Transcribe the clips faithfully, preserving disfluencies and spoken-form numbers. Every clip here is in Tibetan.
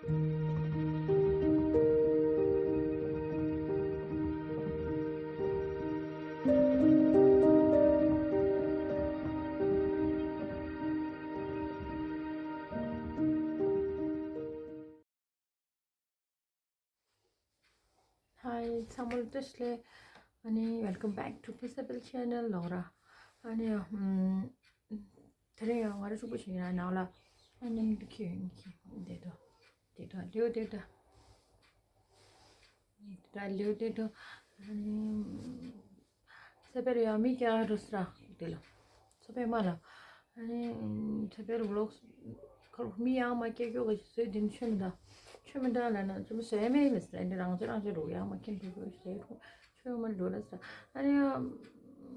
Hi, ཚང་མ་ལ་བཀྲ་ཤིས་བདེ་ལེགས། ཨ་ནི་welcome back to Peaceable Channel ལོག་ར། ཨ་ནི་ཨམ། དེ་རིང་ཡང་ང་རང་ཕྱུག་པོ་ཞིག་ཡིན་ན་ནང་ལ་ཨ་ནི་འདི་ཁྱོད་ཡིན་ཁྱོད་བསྡད་དོ། བསྡད་དོ་ལེའུ་བསྡད་དོ། བསྡད་དོ་ལེའུ་བསྡད་དོ། ཨ་ནི། ས་པེ་རུ་ཡང་མི་སྐྱ་རུ་སྲ་དེ་ལ། ས་པེ་མ་ལ། ཨ་ནི། ས་པེ་རུ་ལོག་ཁར་མི་ཡང་མ་སྐྱེ་སྐྱོ་ག་ཞིག་བཟོས་དེ་ནི་ཆོས་མི་འདའ། ཆོས་མི་འདའ་ལ་ན་ཆོས་མི་བཟོས་མེད་མི་ཟེར་འདི་རང་ཚོ་རང་ཚོ་རུ་ཡང་མ་ཁྱིམ་དུ་སྐྱོ་ཞིག་བཟོས་ཆོས་མ་འགྲོ་ལ་ཟ། ཨ་ནི།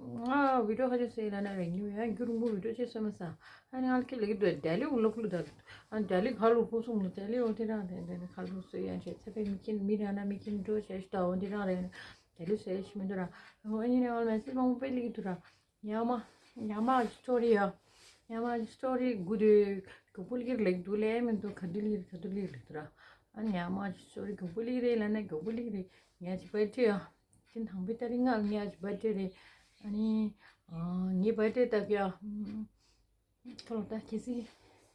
ང་བི་ཌིའོ་ཁ་ཅིག་བཟོས་ལ་ན་རེ་ཉུ་ཡང་རྒྱུ་རུང་པོ་བི་ཌིའོ་ཅིག་བཟོས་མ་ཟ། ཨ་ནི་ང་ལ་ཁྱེད་ལ་གི་འདུག་ལྡི་ལི་འུ་ལོག་ལུ་ད། ཨ་ནི་ལྡི་ལི་ག་ལུ་ཁུ་སོང་ནི་ལྡི་ལི་འོ་དེ་རང་དེ་འདྲ་ནི་ཁ་ལུ་བཟོས་ཡང་བྱས་ཚེ་པའི་མི་ཁྱིམ་མི་རང་ན་མི་ཁྱིམ་འགྲོ་བྱས་ཤི་ད་འོ་དེ་རང་རེད། དེ་ལུ་ཟེར་ཞིག་མི་འདུག་ར། འོ་ཨ་ནི་ནས་ཨོལ་མེ་སི་མང་པོ་དཔེ་ལེགས་འདུག་ར། ཉག་མ། ཉག་མ་གི་སི་ཊོ་རི་ཡ། ཉག་མ་གི་སི་ཊོ་རི་དགུ་དུས་གྱོག་པོ་ལེགས་ལེགས་འདུག་ལེ་མི་འདུག་ག་དུས་ལེགས་ག་དུས་ལེགས་ལེགས་འདུག་ར། ཨ་ཉག་མ་གི་སི་ཊོ་རི་གྱོག་པོ་ལེགས་རེད་ལ་ན་གྱོག་པོ་ལེགས་རེད། ངས་ཅི་པར་ཊི་ཡ། ཅི་དང་པོའི་ཏ་རིག་ལྔ་ངས་ཅི་པར་ཊི་རེད། ཨ་ནི། ངའི་པར་ཊི་ལྟ་གི་ཡ། ཁོ་ལོ་ད་གལ་སྲིད།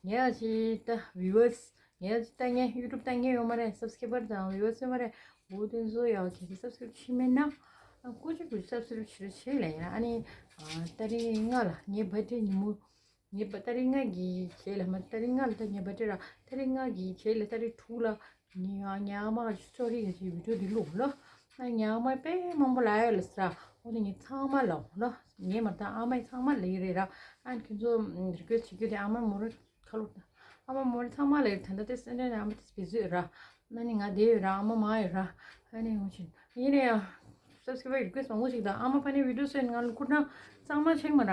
ངས་ཅི་ལྟ་བི་ཝར་སི། ངས་ཅི་ལྟ་ངས་ཡུ་ཊུབ་ལྟ་ངས་ཡོད་མ་རེད། སབ་སི་ཀེ་རེབ་དང་བི་ཝར་སི་ཡོད་མ་རེད། འོ་དེ་ཚོ་ཡང་གལ་སྲིད་སབ་སི་ཀེ་རེབ་བྱས་མེད་ན། ཨ་ཀུ་ཅི་ཀུ་ཅི་སབ་སི་ཀེ་རེབ་བྱེད་རོགས་བྱེད་ལ་ཡིན་ཨ་ནི། ཨ་ཏ་རིག་ལྔ་ལ་ངའི་བར་ཐི་ཌེ་ཉིན་མོ། ངའི་བར་ཏ་རིག་ལྔ་གི་རྗེས་ལ་མ་ཏ་རིག་ལྔ་ལ་ད་ངའི་བར་ཐི་ཌེ་ར་ཏ་རིག་ལྔ་གི་རྗེས་ལ་ཏ་རིག་དྲུག་ལ། ཉི་ང་ཉག་མ་གི་སི་ཊོ་རི་གི་ཅིག་བི་ཌིའོ་འདི་བླུགས་ལོ། ཨ་ཉག་མ་དཔེ་མང་པོ་ལ་ཡོད་ལ་སི་ར། འོ་དེ་ངས་ཚང་མ་ལ་ལོ། ངས་མ་ད་ཨ་མའི་ཚང་མ་ལ་ཡི་རེད་ར། ཨ་ཁྱོད་ཚོ་རི་ཀུ་ཨེ་སི་ཊི་བྱེད་རྒྱུ་དེ་ཨ་མ་མོ་ར་ཁ་ལོ། ཨ་མ་མོ་ར་ཚང་མ་ལ་ཡི་ད་ལྟ་དེ་སེ་འདྲ་ནས་ཨ་མ་དེ་བི་ཟི་ཡོད་ར། ཨ་ནི་ང་དེ་ཡོད་ར་ཨ་མ་མ་ཡོད་ར། ཨ་ནི་འོ་ཆེན་ཡིན་རེད་ཡ། སབ་སི་ཀེ་རེབ་རི་ཀུ་ཨེ་སི་ཊི་མང་པོ་ཞིག་དང་ཨ་མ་ཕ་ནས་བི་ཌིའོ་བཟོས་ནས་ང་ལ་བསྐུར་ན་གཙང་མ་ཆེན་མ་ར།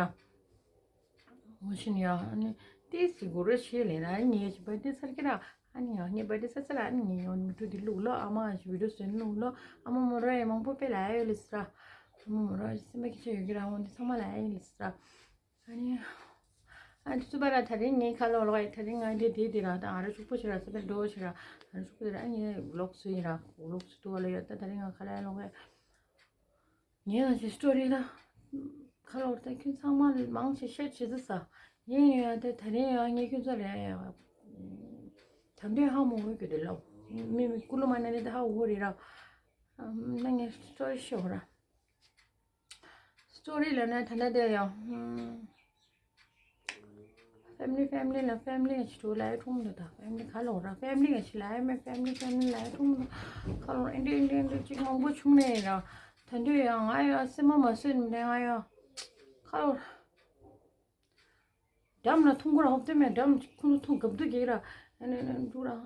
འོ་ཤིན་ཡ། ཨ་ནི་ཏི་སི་གུ་རུ་ཤི་ལེ་ན་ངའི་ཅི་པར་ཐི་ཌེ་ཚར་གི་ར། ཨ་ནི་ཡ་ངའི་པར་ཐི་ཌེ་ཚར་ཚར་ཨ་ནི་ངའི་ཡོང་མི་ཐུ་དི་ལུག་ལོ། ཨ་མ་ཞི་བི་ཌིའོ་སོན་ལུག་ལོ། ཨ་མ་མོ་ར་ཡ་མང་པོ་པེ་ལ་ཡོད་ལེ་སི་ར། ཨ་མ་མོ་ར་སེམས་པ་སྐྱིད་ཆ་ཡོད་གི་ར། འོ་འདི་ཚང་མ་ལ་ཡོད་ལེ་སི་ར། ཨ་ནི། ཨ་ནི་སུ་པ་ར་ད་རིང་ངའི་ཁ་ལོ་ལོག་ཡ་ད་རིང་ང་འདི་དེ་དེ་ར་ད་ང་ར་ཕྱུག་པོ་ཆེ་ར་ས་པེ་འགྲོ་ཆེ་ར། ང་ར་ཕྱུག་པོ་ཆེ་ར་ཨ་ནི་ལོག་སུ་ཡིན་ར་ལོག་སུ་ཏུ་བ་ལ་ཡོད་ད་ད་རིང་ང་ཁ་ལ་ཡ་ལོག་ཡ། ངས་ང་ཚོའི་སི་ཊོ་རི་ལ། ཁ་ལོ་ད་ཁྱོད་ཚང་མ་མང་ཆེ་ཤེར་བྱེད་ཚུལ་ས། ངས་ཡོད་ཡ་དེ་ད་རིང་ཡང་ངས་ཁྱོད་ཚོ་ལ་ཡ། ད་འདོད་ཧ་མོ་འོས་གི་དེ་ལོ། མི་མི་ཀུ་ལུ་མ་ན་ནི་ད་ཧ་འོ་རེད་ར། ཨམ་ན་ངས་སི་ཊོ་རི་ཤོད་ར། སི་ཊོ་རི་ལ་ན་ད་ན་དེ་ཡང་། ཕེ་མི་ལི་ཕེ་མི་ལི་ལ་ཕེ་མི་ལི་ཞིག་ལ་ཡ་ཁྲུང་མི་འདུག་ད་ཕེ་མི་ལི་ག་ལོག་ར་ཕེ་མི་ལི་ག་ཞིག་ལ་ཡ་མེད་ཕེ་མི་ལི་ཕེ་མི་ལི་ལ་ཡ་ཁྲུང་མི་འདུག་ག་ལོག་ཨེ་འདྲ་ཨེ་འདྲ་ཨེ་འདྲ་ཅིག་མང་པོ་བྱུང་ནས་ར། ད་འདོད་ཡང་ང་ཡ་སེམས་པ་མ་བཟོད་ནས་ང་ཡ། ག་ལོག་འགྲམ་ལ་ཐུང་གུ་ར་ཧོབ་སྟེ་མེད་འགྲམ་ཁུ་ནུ་ཐུང་གབ་དུ་གེག་ར། ཨེ་ནས་ནས་འདུག་ར།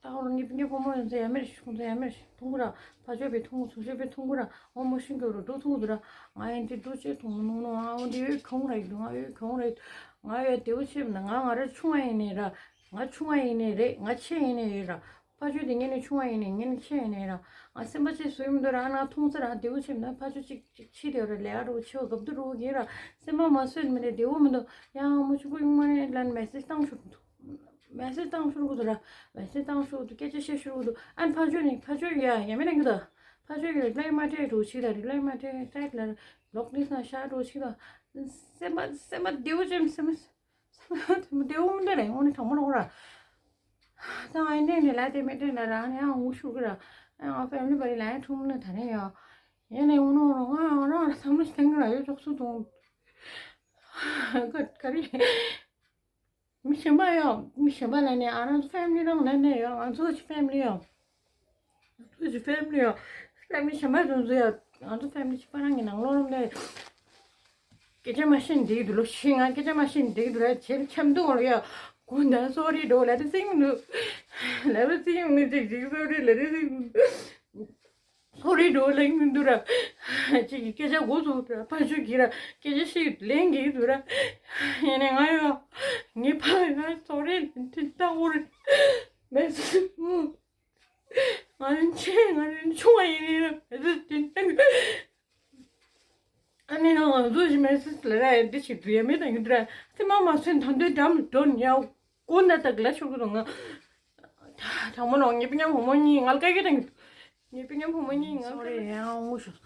ད་ཧོ་ར་ངེ་ངེ་ཕོ་མོ་ཡོད་ཚེ་ཡ་མེར་ཤི་ཁུང་ཚེ་ཡ་མེར་ཤི་ཐུང་གུ་ར། ཕ་ཆོས་པའི་ཐུང་གུ་ཚུ་ཆོས་པའི་ཐུང་གུ་ར། འོ་མོ་ཤིང་གི་རུ་འགྲོ་ཐུང་གུ་ར། ང་ཡན་ཏི་འགྲོ་ཆེ་ཐུང་ནུ་ནུ་ཨ་འོ་འདི་ཡོད་ཁོང་ར་ཡིན་འདུག་ང་ཡོད་ཁོང་ར་ཡིན། ང་ཡོད་དེའུ་ཆེ་མ་ན་ང་ང་ར་ཆུང་བ་ཡིན་ནས་ར། ང་ཆུང་བ་ཡིན་ནས་རེད། ང་ཆེ་ཡིན་ནས་ཡོད་ར། ཕ་ཆོས་དེ་ངེད་ནས་ཆུང་བ་ཡིན་ནས་ངེད་ནས་ཆེ་ཡིན་ནས་ར། ང་སེམས་པ་ཆེ་བཟོས་མི་འདུག་ར། ང་ཐུང་ས་ར་དེའུ་ཆེ་མ་ན་ཕ་ཆོས་ཅིག་ཅིག་ཆེ་དེ་ར་ལས་ཨ་རོ་ཆེ་བ་གབ་དུ་རོ་གེ་ར། སེམས་པ་མ་བཟོད་མི་ནས་དེའུ་མི་འདུག་ཡང་མོ་ཆུ་གུ་ཡུང་མ་ནས་ལན་མེ་སེ་ཇི་བཏང་ཤོར་འདུག་མེ་སེ་ཇི་བཏང་ཤོར་གི་འདུག་ར། མེ་སེ་ཇི་བཏང་ཤོར་འདུག་སྐད་ཆ་བཤད་ཤོར་གི་འདུག་ཨན་ཕ་ཆོས་ནི་ཕ་ཆོས་ཡ་ཡ་མེད་ན་གི་འདུག་ཕ་ཆོས་ཀྱི་རི་པ་ལའི་མ་སྤྲད་འགྲོ་ཞིག་དང་རི་པ་ལའི་མ་སྤྲད་སྤྲད་ལ་ལོག་ནི་སང་ཤ་འགྲོ་ཞིག་དང་སེམས་པ་སེམས་པ་དེའུ་ཅེམ་སེམས་པ་སེམས་པ་དེའུ་མི་འདུག་ར་ཡོང་ནི་དྲང་མོ་ལོག་ར། ད་ང་ཡི་ནས་ནི་ལ་དེ་མེད་དེ་ན་རང་ནི་ཡང་ངུ་ཤུགས་ཀྱི་ར། ཡང་ང་ཕེ་མི་ལི་བ་རི་ལ་ཡང་ཁྲུང་ནི་ད་ནི་ཡང་ཡིན་ནི་ངུ་ནོ་རོ་ང་རང་ར་བསམ་བློ་ཞིག་གཏོང་གི་ར་ཡོད་ཅོག་སུ་དང་ག་ག་རེ། མི་གཞན་པ་ཡང་མི་གཞན་པ་ལ་ནི་ཨ་རང་ཚོ་ཕེ་མི་ལི་རང་ལ་ནི་ཡང་ང་ཚོ་ཅི་ཕེ་མི་ལི་ཡང་ང་ཚོ་ཅི་ཕེ་མི་ལི་ཡང་ཕེ་མི་ལི་གཞན་པ་དང་ཚོ་ཡང་ང་ཚོ་ཕེ་མི་ལི་གཅིག་པ་རང་གི་ནང་ལོགས་རུམ་ནས་སྐད་ཆ་མ་བཤད་འདི་འདུག་ལོ་ཤི་ང་སྐད་ཆ་མ་བཤད་འདི་འདུག་ལ་ཆེར་འཆམ་འདུག་ལོ་ཡ་གོ་ད་སོ་རི་འགྲོ་ལ་དེ་སིང་འདུག་ལ་དེ་སིང་འདུག་ཅིག་ཅིག་སོ་རི་ལ་དེ་སིང་འདུག་སོ་རི་འགྲོ་ལེན་གྱི་འདུག་ར། ཅིག་གིས་སྐད་ཆ་གོ་སོང་ར་ཕ་ཆོས་ཀྱིས་ར་སྐད་ཆ་ཞིག་ལེན་གྱི་འདུག་ར། ཡིན་ནའི་ང་ཡང་ངའི་ཕ་ཡང་སོ་རི་ལེན་དེ་ལྟ་བུ་རེད། མེད་སོང་། ང་ནི་ཆེ་ང་ནི་ཆུང་བ་ཡིན་ནའི་ར་མེད་སོང་དེ་ལྟ་གི། ཨ་ནི་ང་ང་ཚོ་ཞིག་མེད་སོང་ལ་ར་འདི་ཞིག་འདུག་ཡ་མེད་དང་ཡིན་འདུག་ར་ཚེ་མ་མ་སོན་ད་འདོད་འགྲམ་འགྲོ་ནི་ཡ། ཀུན་ད་ད་གི་ལ་ཤོར་གི་འདུག་ང་། དྲང་མོ་ནོ་ངའི་སྤུན་ཉམ་བུ་མོ་གཉིས་ང་ལ་བཀའ་བཀྱོན་དང་། ངའི་སྤུན་ཉམ་བུ་མོ་གཉིས་ང་ལ་སོ་རི་ཡང་ངུ་ཤོར།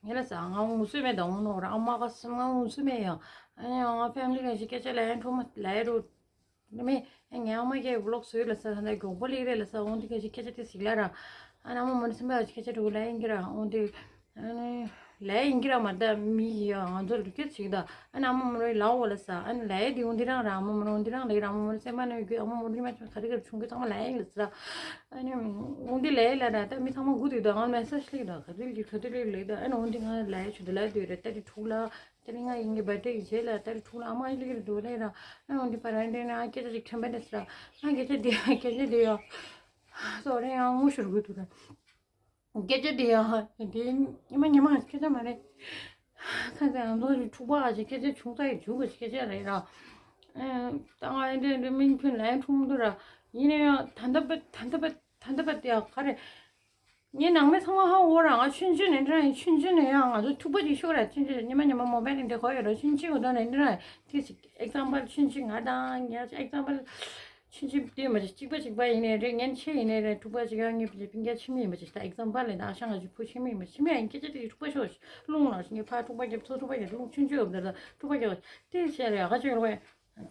ངས་ལ་ཟ་ང་ངུ་སུས་མེད་དང་ངུ་ནོ་ར་ཨ་མ་ག་སུ་ང་ངུ་སུས་མེད་ཡང་། ཨ་ནི་ང་ཕེ་མི་ལི་ག་ཞིག་སྐད་ཆ་ལ་ཡང་འཕྲོ་མ་ལ་ཡ་རུ། ནི་མེ་ཨ་ངའི་ཨ་མ་གའི་བི་ལོག་བཟོས་ལ་ས་ད་མགྱོགས་པོ་ལིག་རེད་ལ་ས་འོང་དེ་ག་ཞིག་སྐད་ཆ་དེ་ཟིག་ལ་ར། ཨ་ནི་ཨ་མ་མོ་ནི་སེམས་པ་ཞིག་སྐད་ཆ་འགྲོ་ལ་ཡིན་གི་ར་འོང་དེ། ཨ་ནི། ལས་ཡིན་གྱི་ར་མ་ད་མི་ཡི་ང་ཚོ་ལུག་སྐད་ཅིག་ད་ཨ་ནི་ཨ་མ་མོ་རོའི་ལའོ་ལ་ས་ཨ་ནི་ལས་དེ་འོང་འདི་རང་ར་ཨ་མ་མོ་རོ་འདི་རང་ལས་ར་ཨ་མ་མོ་རོ་སེམས་པ་ནི་གུ་ཨ་མ་མོ་རོ་མ་ཆུང་ག་རེ་ག་རེ་ཆུང་གི་ཚང་མ་ལས་ཡིན་ལ་ས། ཨ་ནི་འོང་འདི་ལས་ལ་ར་ད་མི་ཚང་མ་སྒུག་དུས་ད་ང་མེ་སེ་ཇི་ལིག་ད་ག་དུས་ལིག་ག་དུས་ལིག་ལིག་ད་ཨ་ནི་འོང་འདི་ང་ལས་ཆུ་དུ་ལས་དུས་རེད་ད་དེ་ཕྲུག་ལ་ད་ནི་ང་ཡིན་གི་བར་ཌེ་ཡི་རྗེས་ལ་ད་དེ་ཕྲུག་ལ་ཨ་མ་ཡིན་ལིག་རེད་འདུག་ལས་ར་ཨ་འོང་འདི་པ་ར་འདི་ན་སྐད་ཆ་ཅིག་དྲན་པ་འདི་ས་ར་ང་སྐད་ཆ་འདི་སྐད་ཆ་འདི་ཡོ། སོ་རེ་ཡང་ངུ་ཤོར་དགོས་འདུག་ར། སྐད་ཆ་དེ་ཡང་དེ་ཉི་མ་ཉི་མ་སྐད་ཆ་མ་རེད། ཁ་སང་ང་ཚོ་ཕྲུ་གུ་ཨ་ཅེ་སྐད་ཆ་ཆུང་ཙག་ཡི་ཆུང་གི་སྐད་ཆ་རེད་ར། ད་ང་འདྲེ་འདྲེ་མིང་ཕུན་ལན་ཁྲུང་འདུག་ར། ཡིན་ན་ཡང་ད་ལྟ་པ་ད་ལྟ་པ་ད་ལྟ་པ་དེ་ཡང་ག་རེད། ངའི་ནང་མི་ཚང་མ་ཧ་འོ་ར་ང་ཆུན་ཆུན་ནས་འདྲ་ཡིན་ཆུན་ཆུན་ནས་ཡང་ང་ཚོ་ཐུག་པ་ཅིག་ཤོག་ར་ཆུན་ཆུན་ཉི་མ་ཉི་མ་མོ་བས་ནས་འདྲེ་གོ་ཡོད་ར་ཆུན་ཆུན་གོ་དོན་ནས་འདྲ་ཡིན་དེ་ཅིག་ཨེག་ཛམ་པལ་ཆུན་ཆུན་ང་དང་ངའི་ཨེག་ཛམ་པལ། ཕྱིན་ཅི་དེ་མ་ཅིག་གཅིག་པ་གཅིག་པ་ཡིན་ནའི་རེད་ངན་ཆེ་ཡིན་ནའི་རེད་ཕྲུ་གུ་གཅིག་ཡང་ངའི་སྤུན་ཀྱག་ཕྱི་མི་ཡིན་པ་ཅིག་ད་ཨེག་ཛམ་པལ་ལས་ད་ཨ་ཞང་ང་ཅིག་བུ་ཕྱི་མི་ཡིན་པ་ཕྱི་མི་ཡང་སྐད་ཆ་དེ་ཕྲུ་གུ་ཤོག་རླུང་ལ་ངའི་ཕ་ཕྲུ་གུ་རྒྱབ་ཚོ་ཕྲུ་གུ་རྒྱབ་རླུང་ཆུན་ཆུ་ཡོད་ད་ཕྲུ་གུ་རྒྱབ་དེ་བྱས་རེད་ཨ་ཅོ་རེད་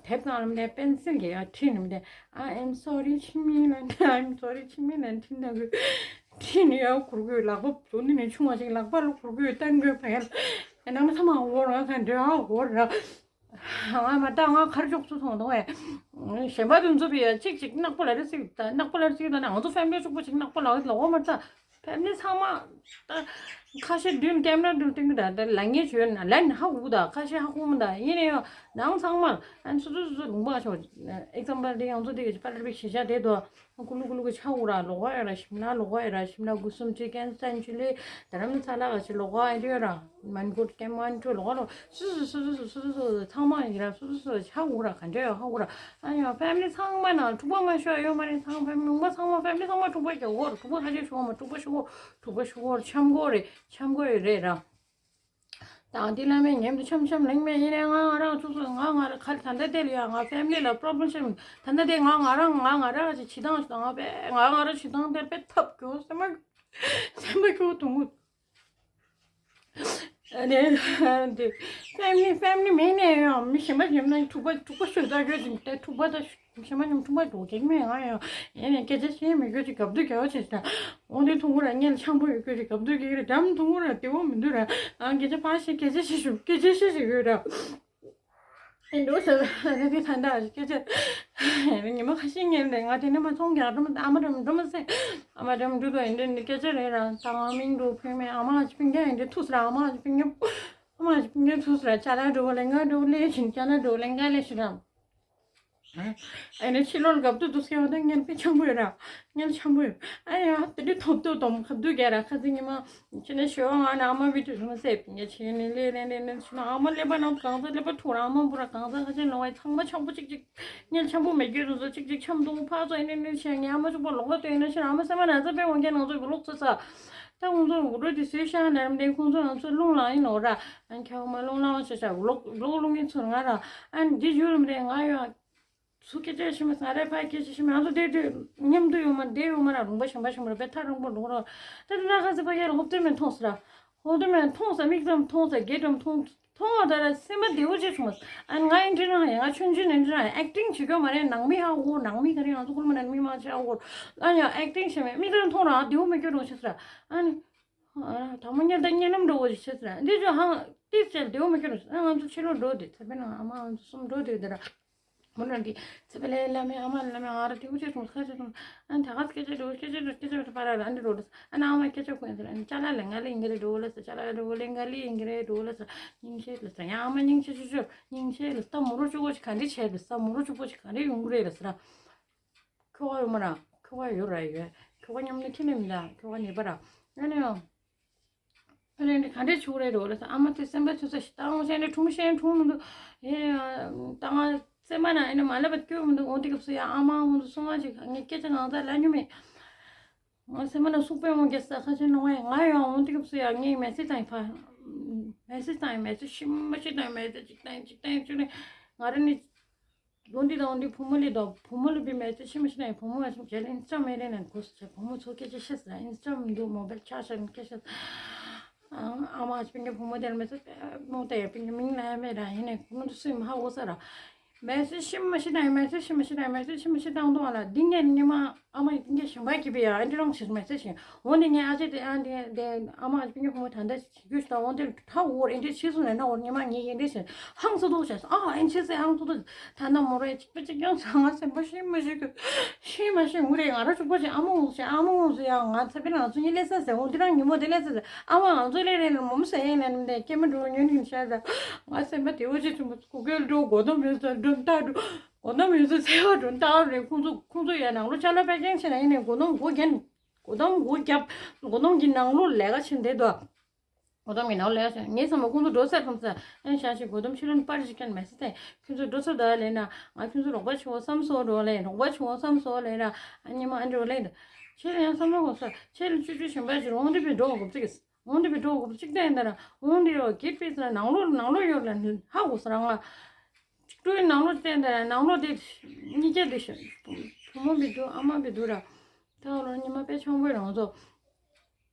དེབ་ནང་ལ་མི་དེ་པེན་སིལ་གྱི་ཡང་ཁྲིད་ནི་མི་དེ། I am sorry ཕྱི་མི་ལ་I am sorry ཕྱི་མི་ལ་ཁྲིད་ན་དགོས་ཁྲིད་ནི་ཡང་གུར་གོས་ལག་པ་བཟོ་ནི་ནི་ཆུང་བ་ཞིག་ལག་པ་ལ་གུར་གོས་བཏང་དགོས་བ་ཡ་ལ་ནང་མི་ཚང་མ་འོར་ར་ཁ་འདྲེ་ཨ་འོར་ར། ང་མ་ད་ང་གར་ཅོག་ཚུ་སོང་དོ་ཨེ། གཞན་པ་དུ་འཛུབ་ཡ་གཅིག་གཅིག་ནག་པོ་ལ་རེ་སིག་ད་ནག་པོ་ལ་རེ་སིག་ད་ན་ང་ཚོ་ཕེ་མི་ལི་ཕྱུག་པོ་ཅིག་ནག་པོ་ལ་རེ་ལོག་མ་ད་ཕེ་མི་ལི་ཚང་མ་ད་ཁ་ཤས་མདུན་ཀེམ་ར་མདུན་སྟེང་གི་ད་ད་ལ་ངེས་བྱོས་ན་ལན་ཧ་གུ་ད་ཁ་ཤས་ཧ་གུ་མ་ད་ཡིན་ནའི་ཡང་ནང་ཚང་མ་ཨན་སུ་སུ་སུ་ལུང་པ་ཤོག་ཨེག་ཛམ་པལ་དེ་ཡང་ཚོ་དེ་གི་པ་ལ་རེ་བིག་ཤེས་བྱ་དེ་དོ། ཀུ་ལུ་ཀུ་ལུ་གི་ཆ་འུ་ར་ལོག་ག་ཡོད་ར་ཤིམ་ལ་ལོག་ག་ཡོད་ར་ཤིམ་ལ་གུ་སུམ་ཅི་ཀན་སན་ཅུ་ལི་དྷ་རམ་ས་ལ་ག་ཅི་ལོག་ག་ཡོད་ར་མན་གོ་ཀན་མན་ཀྲུ་ལོག་ག་ལོ་སུ་སུ་སུ་སུ་སུ་སུ་སུ་ཚང་མ་ཡིན་ར་སུ་སུ་སུ་ཆ་འུ་ར་ག་འདྲ་ཡོད་ཧ་འུ་ར། ཨ་ཡོ་ཕེ་མི་ལི་ཚང་མ་ན་ཕྲུ་གུ་མ་ཤོར་ཡོད་མ་རེད་ཚང་ཕེ་མི་ལི་ལུང་པ་ཚང་མ་ཕེ་མི་ལི་ཚང་མ་ཕྲུ་གུ་རྒྱག་གོ་ར་ཕྲུ་གུ་ཁ་ཤས་ཤོར་མ་ཕྲུ་གུ་ཤོར་ཕྲུ་གུ་ཤོར་འཆམ་གོ་རེད་འཆམ་གོ་ཡོད་རེད་ར། དང་དེ་བླ་མས་ཉམས་དུ་འཆམ་འཆམ་ལེང་མེད་ཡིན་ནའི་ང་ང་རང་ཚོ་ཚོ་ང་ང་རང་ཁ་ད་ལྟ་དེ་ལ་ཡང་ང་ཕེ་མི་ལི་ལ་པྲོ་བི་ལེམ་ཆེན་ད་ལྟ་དེ་ང་ང་རང་ང་ང་རང་ཅིག་བྱེད་སྟངས་ཤིག་དང་ང་པས་ང་ང་རང་བྱེད་སྟངས་དེར་དཔེ་ཐབས་སྐྱོ་སེམས་པ་སེམས་པ་སྐྱོ་དུང་ངུ་ཨ་ནི་དེ་ཕེ་མི་ལི་ཕེ་མི་ལི་མེད་ནའི་ཡང་མི་གཞན་པ་ཉམས་ན་ཕྲུ་གུ་ཕྲུ་གུ་ཤོད་ད་གྱོད་ཅིག་དེ་ཕྲུ་གུ་ད་ཤོད། གཞན་མ་ཉམ་ཐུང་པ་འགྲོ་གེགས་མེད་ང་ཡང་ཡིན་ནས་སྐད་ཆ་བཤད་མི་དགོས་ཅིག་གབ་དུ་རྒྱག་བྱེད་ཅིག་དང་། འོ་དེ་ཐུང་ངུ་ར་སྔན་འཆམ་པོ་ཡོད་དགོས་ཅིག་གབ་དུ་རྒྱག་གི་རེད་འགྲམ་ཐུང་ངུ་ར་བདེ་བོ་མི་འདུག་ར། ཨང་སྐད་ཆ་ཕར་བཤད་སྐད་ཆ་བཤད་ཞུ་སྐད་ཆ་བཤད་ཞུ་ཡོད་ར། ཨེ་འགྲོ་ས་ས་ས་དེ་ད་ད་སྐད་ཆ་ཉི་མ་ཁ་ཤས་ཉན་རེད་ང་དེ་ནས་མ་ཚོང་རྒྱག་འགྲོ་མ་ཨ་མ་འགྲོ་མ་འགྲོ་མ་ཟེར། ཨ་མ་འགྲོ་མ་འགྲོ་དོ་ཡིན་འདྲ་འདི་སྐད་ཆ་རེད་ར་ད་ང་མིང་འགྲོ་ཕུལ་མེད་ཨ་མ་ཅི་ཕིང་རྒྱ་ཡིན་འདྲ་ཐུག་ས་ར་ཨ་མ་ཅི་ཕིང་རྒྱ་ཨ་མ་ཅི་ཕིང་རྒྱ་ཐུག་ས་ར་ཅ་ལག་འགྲོ་ལེ་ང་འགྲོ་ལེ་བཞིན་ཅ་ལག་འགྲོ་ལེ་ང་ལེ་ཞུ་ར། ཨ་ནི་ཕྱི་ལོགས་ལ་གབ་ཏུ་འདུག་སེ་ཡོང་དུས་ངན་པའི་འཆམ་པོ་ཡོད་ར། ངན་འཆམ་པོ་ཡོད། ཨ་ཡ་དེ་འདྲའི་ཐོབ་ཏུ་དོམ་ཁབ་ཏུ་རྒྱ་ར་ཁ་ཚིག་ཉི་མ། ཕྱི་ནས་ཞོ་ང་ནི་ཨ་མ་བི་དུ་མ་སེབ་ངས་ཆེ་ནི་ལེ་ལེ་ལེ་ལེ་ཕྱི་ནས་ཨ་མ་ཀླད་པ་ནང་གང་ཚ་ཀླད་པ་ཐུག་ར་ཨ་མ་བུ་ར་གང་ཚ་ཁ་ཆེན་ལོང་བའི་ཚང་མ་འཆམ་པོ་གཅིག་གཅིག་ངན་འཆམ་པོ་མེད་རྒྱུ་རུ་ཚོ་གཅིག་གཅིག་འཆམ་དུ་ཕ་ཚོ་ཨེ་ནི་ནི་ཆེ་ངས་ཨ་མ་ཕྱུག་པོ་ལོག་པ་ལྟོས་ན་ཕྱི་ནས་ཨ་མ་སེམས་མ་ན་ཚ་པའི་འོང་རྒྱ་ནང་ཚོ་གི་ལོག་ཚ་ཚ། ད་ཁོང་ཚོ་འུ་རོ་དེ་སུའི་ཤ་ནར་མ་དེ་ཁོང་ཚོ་ང་ཚོ་རླུང་ལངས་ཡིན་ནོ་ར། ཨ་ཁྱེད་མ་རླུང་ལངས་ཤ་ཤ་ལོག་ལོག་རླུང་ཡིན་ཚུར་ང་ར། ཨ་འདི་ཡུལ་མི་རེད་ང་ཡོད། སུ་སྐད་ཆ་ཤི་མ་ས་རེ་ཕ་སྐད་ཆ་ཤི་མ་ང་ཚོ་བསྡད་དུས་མཉམ་དུ་ཡོད་མ་བསྡད་ཡོད་མ་ར་རུང་པ་ཞིམ་པ་ཞིམ་པ་ར་བེ་ཐ་རུང་པ་ལུང་ར། ད་དེ་ན་ཁ་ཚི་ཕ་ཡ་ལ་ཧོབ་ཏེ་མེད་མཐོང་སི་ར། ཧོབ་ཏེ་མེད་མཐོང་ས་མིག་ཙམ་མཐོང་ས་སྒེ་ཙམ་མཐོང་མཐོང་བ་ད་ར་སེམས་པ་བདེ་བོ་བྱེད་བྱུང་མ། ཨ་ང་ཡིན་འདྲི་རང་ཡ་ང་ཆུན་ཆུན་ཡིན་འདྲི་རང་ཡ་ཨེག་ཊིང་བྱེད་དགོས་མ་རེད་ནང་མི་ཧ་གོ་ནང་མི་ག་རེ་ང་ཚོ་ཁུལ་མ་ནང་མི་མ་བྱེད་ཧ་གོ། ཨ་ཡ་ཨེག་ཊིང་བྱེད་མེད་མིག་ཙམ་མཐོང་རང་བདེ་བོ་མི་སྐྱོ་རུང་བྱེད་སི་ར། ཨ་ནི། ཨ་དང་པོ་ཉལ་ད་ཉལ་ལམ་འགྲོ་བོ་ཞིག་བྱེད་ཟེར་འདི་ཚོ་ཧང་ཏིག་ཙམ་བདེ་བོ་མི་སྐྱོ་རུང་ཨ་ང་ཚོ་ཕྱི་ལོགས་འགྲོ་དེ་ཚེ་པའི་ནང་ཨ་མ་ང་ཚོ་གསུམ་འགྲོ་དེ་དེ་ར། མོ་ན་འདི་ཚེ་པའི་ལས་བླ་མའི་ཨ་མ་བླ་མའི་ཨ་ར་དེ་བོ་ཅེ་སོང་ཁ་ཅེ་སོང་ཨ་ད་ག་སྐད་ཆ་འགྲོ་སྐད་ཆ་འགྲོ་སྐད་ཆ་འགྲོ་པ་ར་ར་འདི་འགྲོ་ལ་ཨ་ན་ཨ་མ་སྐད་ཆ་གོ་ཡིན་ཟེར་ཨ་ཅ་ལག་ལ་ང་ལ་ཡིན་གི་རེད་འགྲོ་ལ་ཟེར་ཅ་ལག་འགྲོ་ལ་ང་ལ་ཡིན་གི་རེད་འགྲོ་ལ་ཟེར་སྙིང་རྗེ་ལ་ཟེར་ཡང་ཨ་མ་སྙིང་རྗེ་ཆུ་ཆུ་སྙིང་རྗེ་ལ་ད་མོ་རོ་ཆུ་གོ་ཅིག་ག་འདྲི་བྱས་ལ་ཟེར་མོ་རོ་ཆུ་གོ་ཅིག་ག་འདྲི་ཡོང་གི་རེད་ལ་ཟེར། ཁྱོ་ག་ཡོད་མ་ར། ཁྱོ་ག་ཡོད་ར་ཡོད། ཁྱོ་ག་མཉམ་དུ་ཁྱེར་ནས་མི་འདའ་ཁྱོ་ག་ཉེས་པ་ར། ཨ་ནི་ཡང་། ཨ་ནི་འདི་ག་འདྲས་བྱུང་རེད་འགྲོ་ལ་ས་ཨ་མ་དེ་སེམས་པ་ཆུ་ས་ཞིག་བཏང་བྱས་ནས་ཁྲུང་ཤན་ཁྲུང་མི་འདུག་ཡེ་ཡང་ད་ང་སེམས་པ་ན་ཨ་ནི་མ་ལབ་པ་སྐྱོ་མི་འདུག་འོང་དེ་སྐབས་སུ་ཡང་ཨ་མ་འོང་དུ་སོང་ང་ཅིག་ངས་སྐད་ཆ་ནང་ཚ་ལ་ཉུ་མེད། ང་སེམས་པ་ན་སུག་པའི་འོང་རྒྱ་ས་ཁ་ཆེ་ནོ་ང་ཡང་འོང་དེ་སྐབས་སུ་ཡང་ངས་མེ་སེ་བཏང་ཡིན་ཕ། མེ་སེ་བཏང་ཡིན་མེ་སེ་ཤི་མ་ཤི་བཏང་ཡིན་མེ་སེ་ཅིག་བཏང་ཡིན་ཅིག་བཏང་ཡིན་ཅིག་ནས་ང་ར་ནི། ལོ་འདི་དང་འདི་བུ་མོ་ལི་དང་བུ་མོ་ལི་བི་མེ་ཚེ་ཤི་མ་ཤི་ན་ཡང་བུ་མོ་ཨ་ཤི་མ་ཁྱེད་ལ་ཨིན་སི་ཊ་མེད་རེད་ན་གོ་སི་ཆེ་བུ་མོ་ཚོ་སྐད་ཆ་བཤད་ས་ཨིན་སི་ཊ་མི་འདུག་མོ་བེལ་ཆ་ཤ་སྐད་ཆ། ཨ་མ་ཨ་ཤི་པིན་གི་བུ་མོ་དེར་མེ་ཚེ་མོ་དེ་ཡ་པིན་གི་མིང་ལ་ཡ་མེད་ར་ཡིན་ནའི་ཁོང་ཚོ་སུས་མ་ཧ་གོ་ས་ར། མེ་ཚེ་ཤི་མ་ཤི་ན་ཡང་མེ་ཚེ་ཤི་མ་ཤི་ན་ཡང་མེ་ཚེ་ཤི་མ་ཤི་བཏང་འདུག་ཨ་ལ་འདི་ངས་ཉི་མ། ཨ་མ་ཡིན་གྱི་ཞིང་པ་གྱིས་པའི་ཨ་འདྲི་རང་ཞིག་མེད་ཚེ་ཞིང་འོ་ནི་ངའི་ཨ་ཅེ་དེ་ཨ་འདི་དེ་ཨ་མ་ཨ་ཅེ་ཕིང་གི་ཕུ་མོ་ད་ལྟ་ཞིག་རྒྱུ་ཞིག་དང་འོ་འདི་ད་འོ་ཨེ་འདྲི་ཕྱི་སོང་ནས་ན་འོ་ཉི་མ་ངའི་ཨེ་འདྲི་ཞིག་ཧང་སོ་ཏོ་ཞེས་ཨ་ཨེ་ཆེ་སེ་ཧང་སོ་ཏོ་ད་ལྟ་མོ་རེ་གཅིག་པ་གཅིག་རྐྱང་ཚང་ང་སེམས་པ་ཤི་མ་ཤི་གི་ཤི་མ་ཤི་ངུ་རེ་ང་ར་ཕྱུག་པོ་ཞིག་ཨ་མ་འོ་ཞིག་ཨ་མ་འོ་ཞིག་ཡ་ང་ཚེ་པེ་ང་ཚོ་གཉིས་ལས་ས་ཟེར་འོ་འདི་རང་ཉི་མོ་དེ་ལས་ས་ཟེར་ཨ་མ་ང་ཚོ་ལས་རེ་ལ་མོ་མོ་ཟེར་ཡིན་ལ་ནམ་དེ་སྐྱེ་མ་འགྲོ་ཉོན་གྱིན་ཤ་ཟ་ང་སེམས་པ་དེ་འོ་ཞིག་ཆུང་པོ་སྐུ་སྐྱོལ་འགྲོ་གོ་དོ་མི་ཟ་འགྲོ་ལྟ་འགྲོ། གོ་ནམ་ཡོད་ཚད་འཚེ་བ་འགྲོ་ལྟ་བ་རེད། ཁོང་ཚོ་ཁོང་ཚོ་ཡ་ནང་ལོ་ཅ་ལག་པད་ཅན་ཆེ་ན་ཡིན་ནས་གོ་ནམ་སྒོ་རྒྱབ། གོ་ནམ་སྒོ་རྒྱབ། གོ་ནམ་གྱི་ནང་ལོ་ལས་ཀ་བྱེད་འདེད་དོ། གོ་ནམ་གྱི་ནང་ལོ་ལས་ཀ་བྱེད་ངས་བསམ་པ་ཁོང་ཚོ་འགྲོ་ཚར་ཐམས་ཅད་ཨན་ཤ་ཤི་གོ་ནམ་ཕྱི་ལོན་པར་ཞིག་ཀན་མེད་ས་ཏེ་ཁྱོད་ཚོ་འགྲོ་ཚར་ད་ལས་ན་ང་ཁྱོད་ཚོ་རོགས་པ་བྱེད་འོ་བསམ་སོ་འགྲོ་ལས་རོགས་པ་བྱེད་འོ་བསམ་སོ་ལས་ན་ཨ་ཉི་མ་ཨ་འགྲོ་ལས་འདི་ཁྱེད་ཡང་བསམ་བློ་གོ་ས་ཁྱེད་ལ་ཅུ་ཅུ་ཞིམ་པ་ཞིག་རོང་འདི་བི་འགྲོ་གོ་བརྩིགས། འོང་དེ་བའི་འགྲོ་དགོས་གཅིག་བལྟས་ཡིན་ད་ར། འོང་དེ་ཡོད་གེ་པི་ཙི་ནང་ལོགས་ནང་ལོགས་ཡོད་ལ་ཧ་གོ་ས་ར་ང་། གཅིག་ཏུའི་ནང་ལོགས་བལྟས་ཡིན་ད་ར་ནང་ལོགས་དེ་གཉིས་ཀྱ་དེ་ཤ་བུ་མོ་བི་འདུག་ཨ་མ་བི་འདུག་ར། ད་ལོ་ཉི་མ་དཔེ་ཆང་པོའི་རང་ཚོ།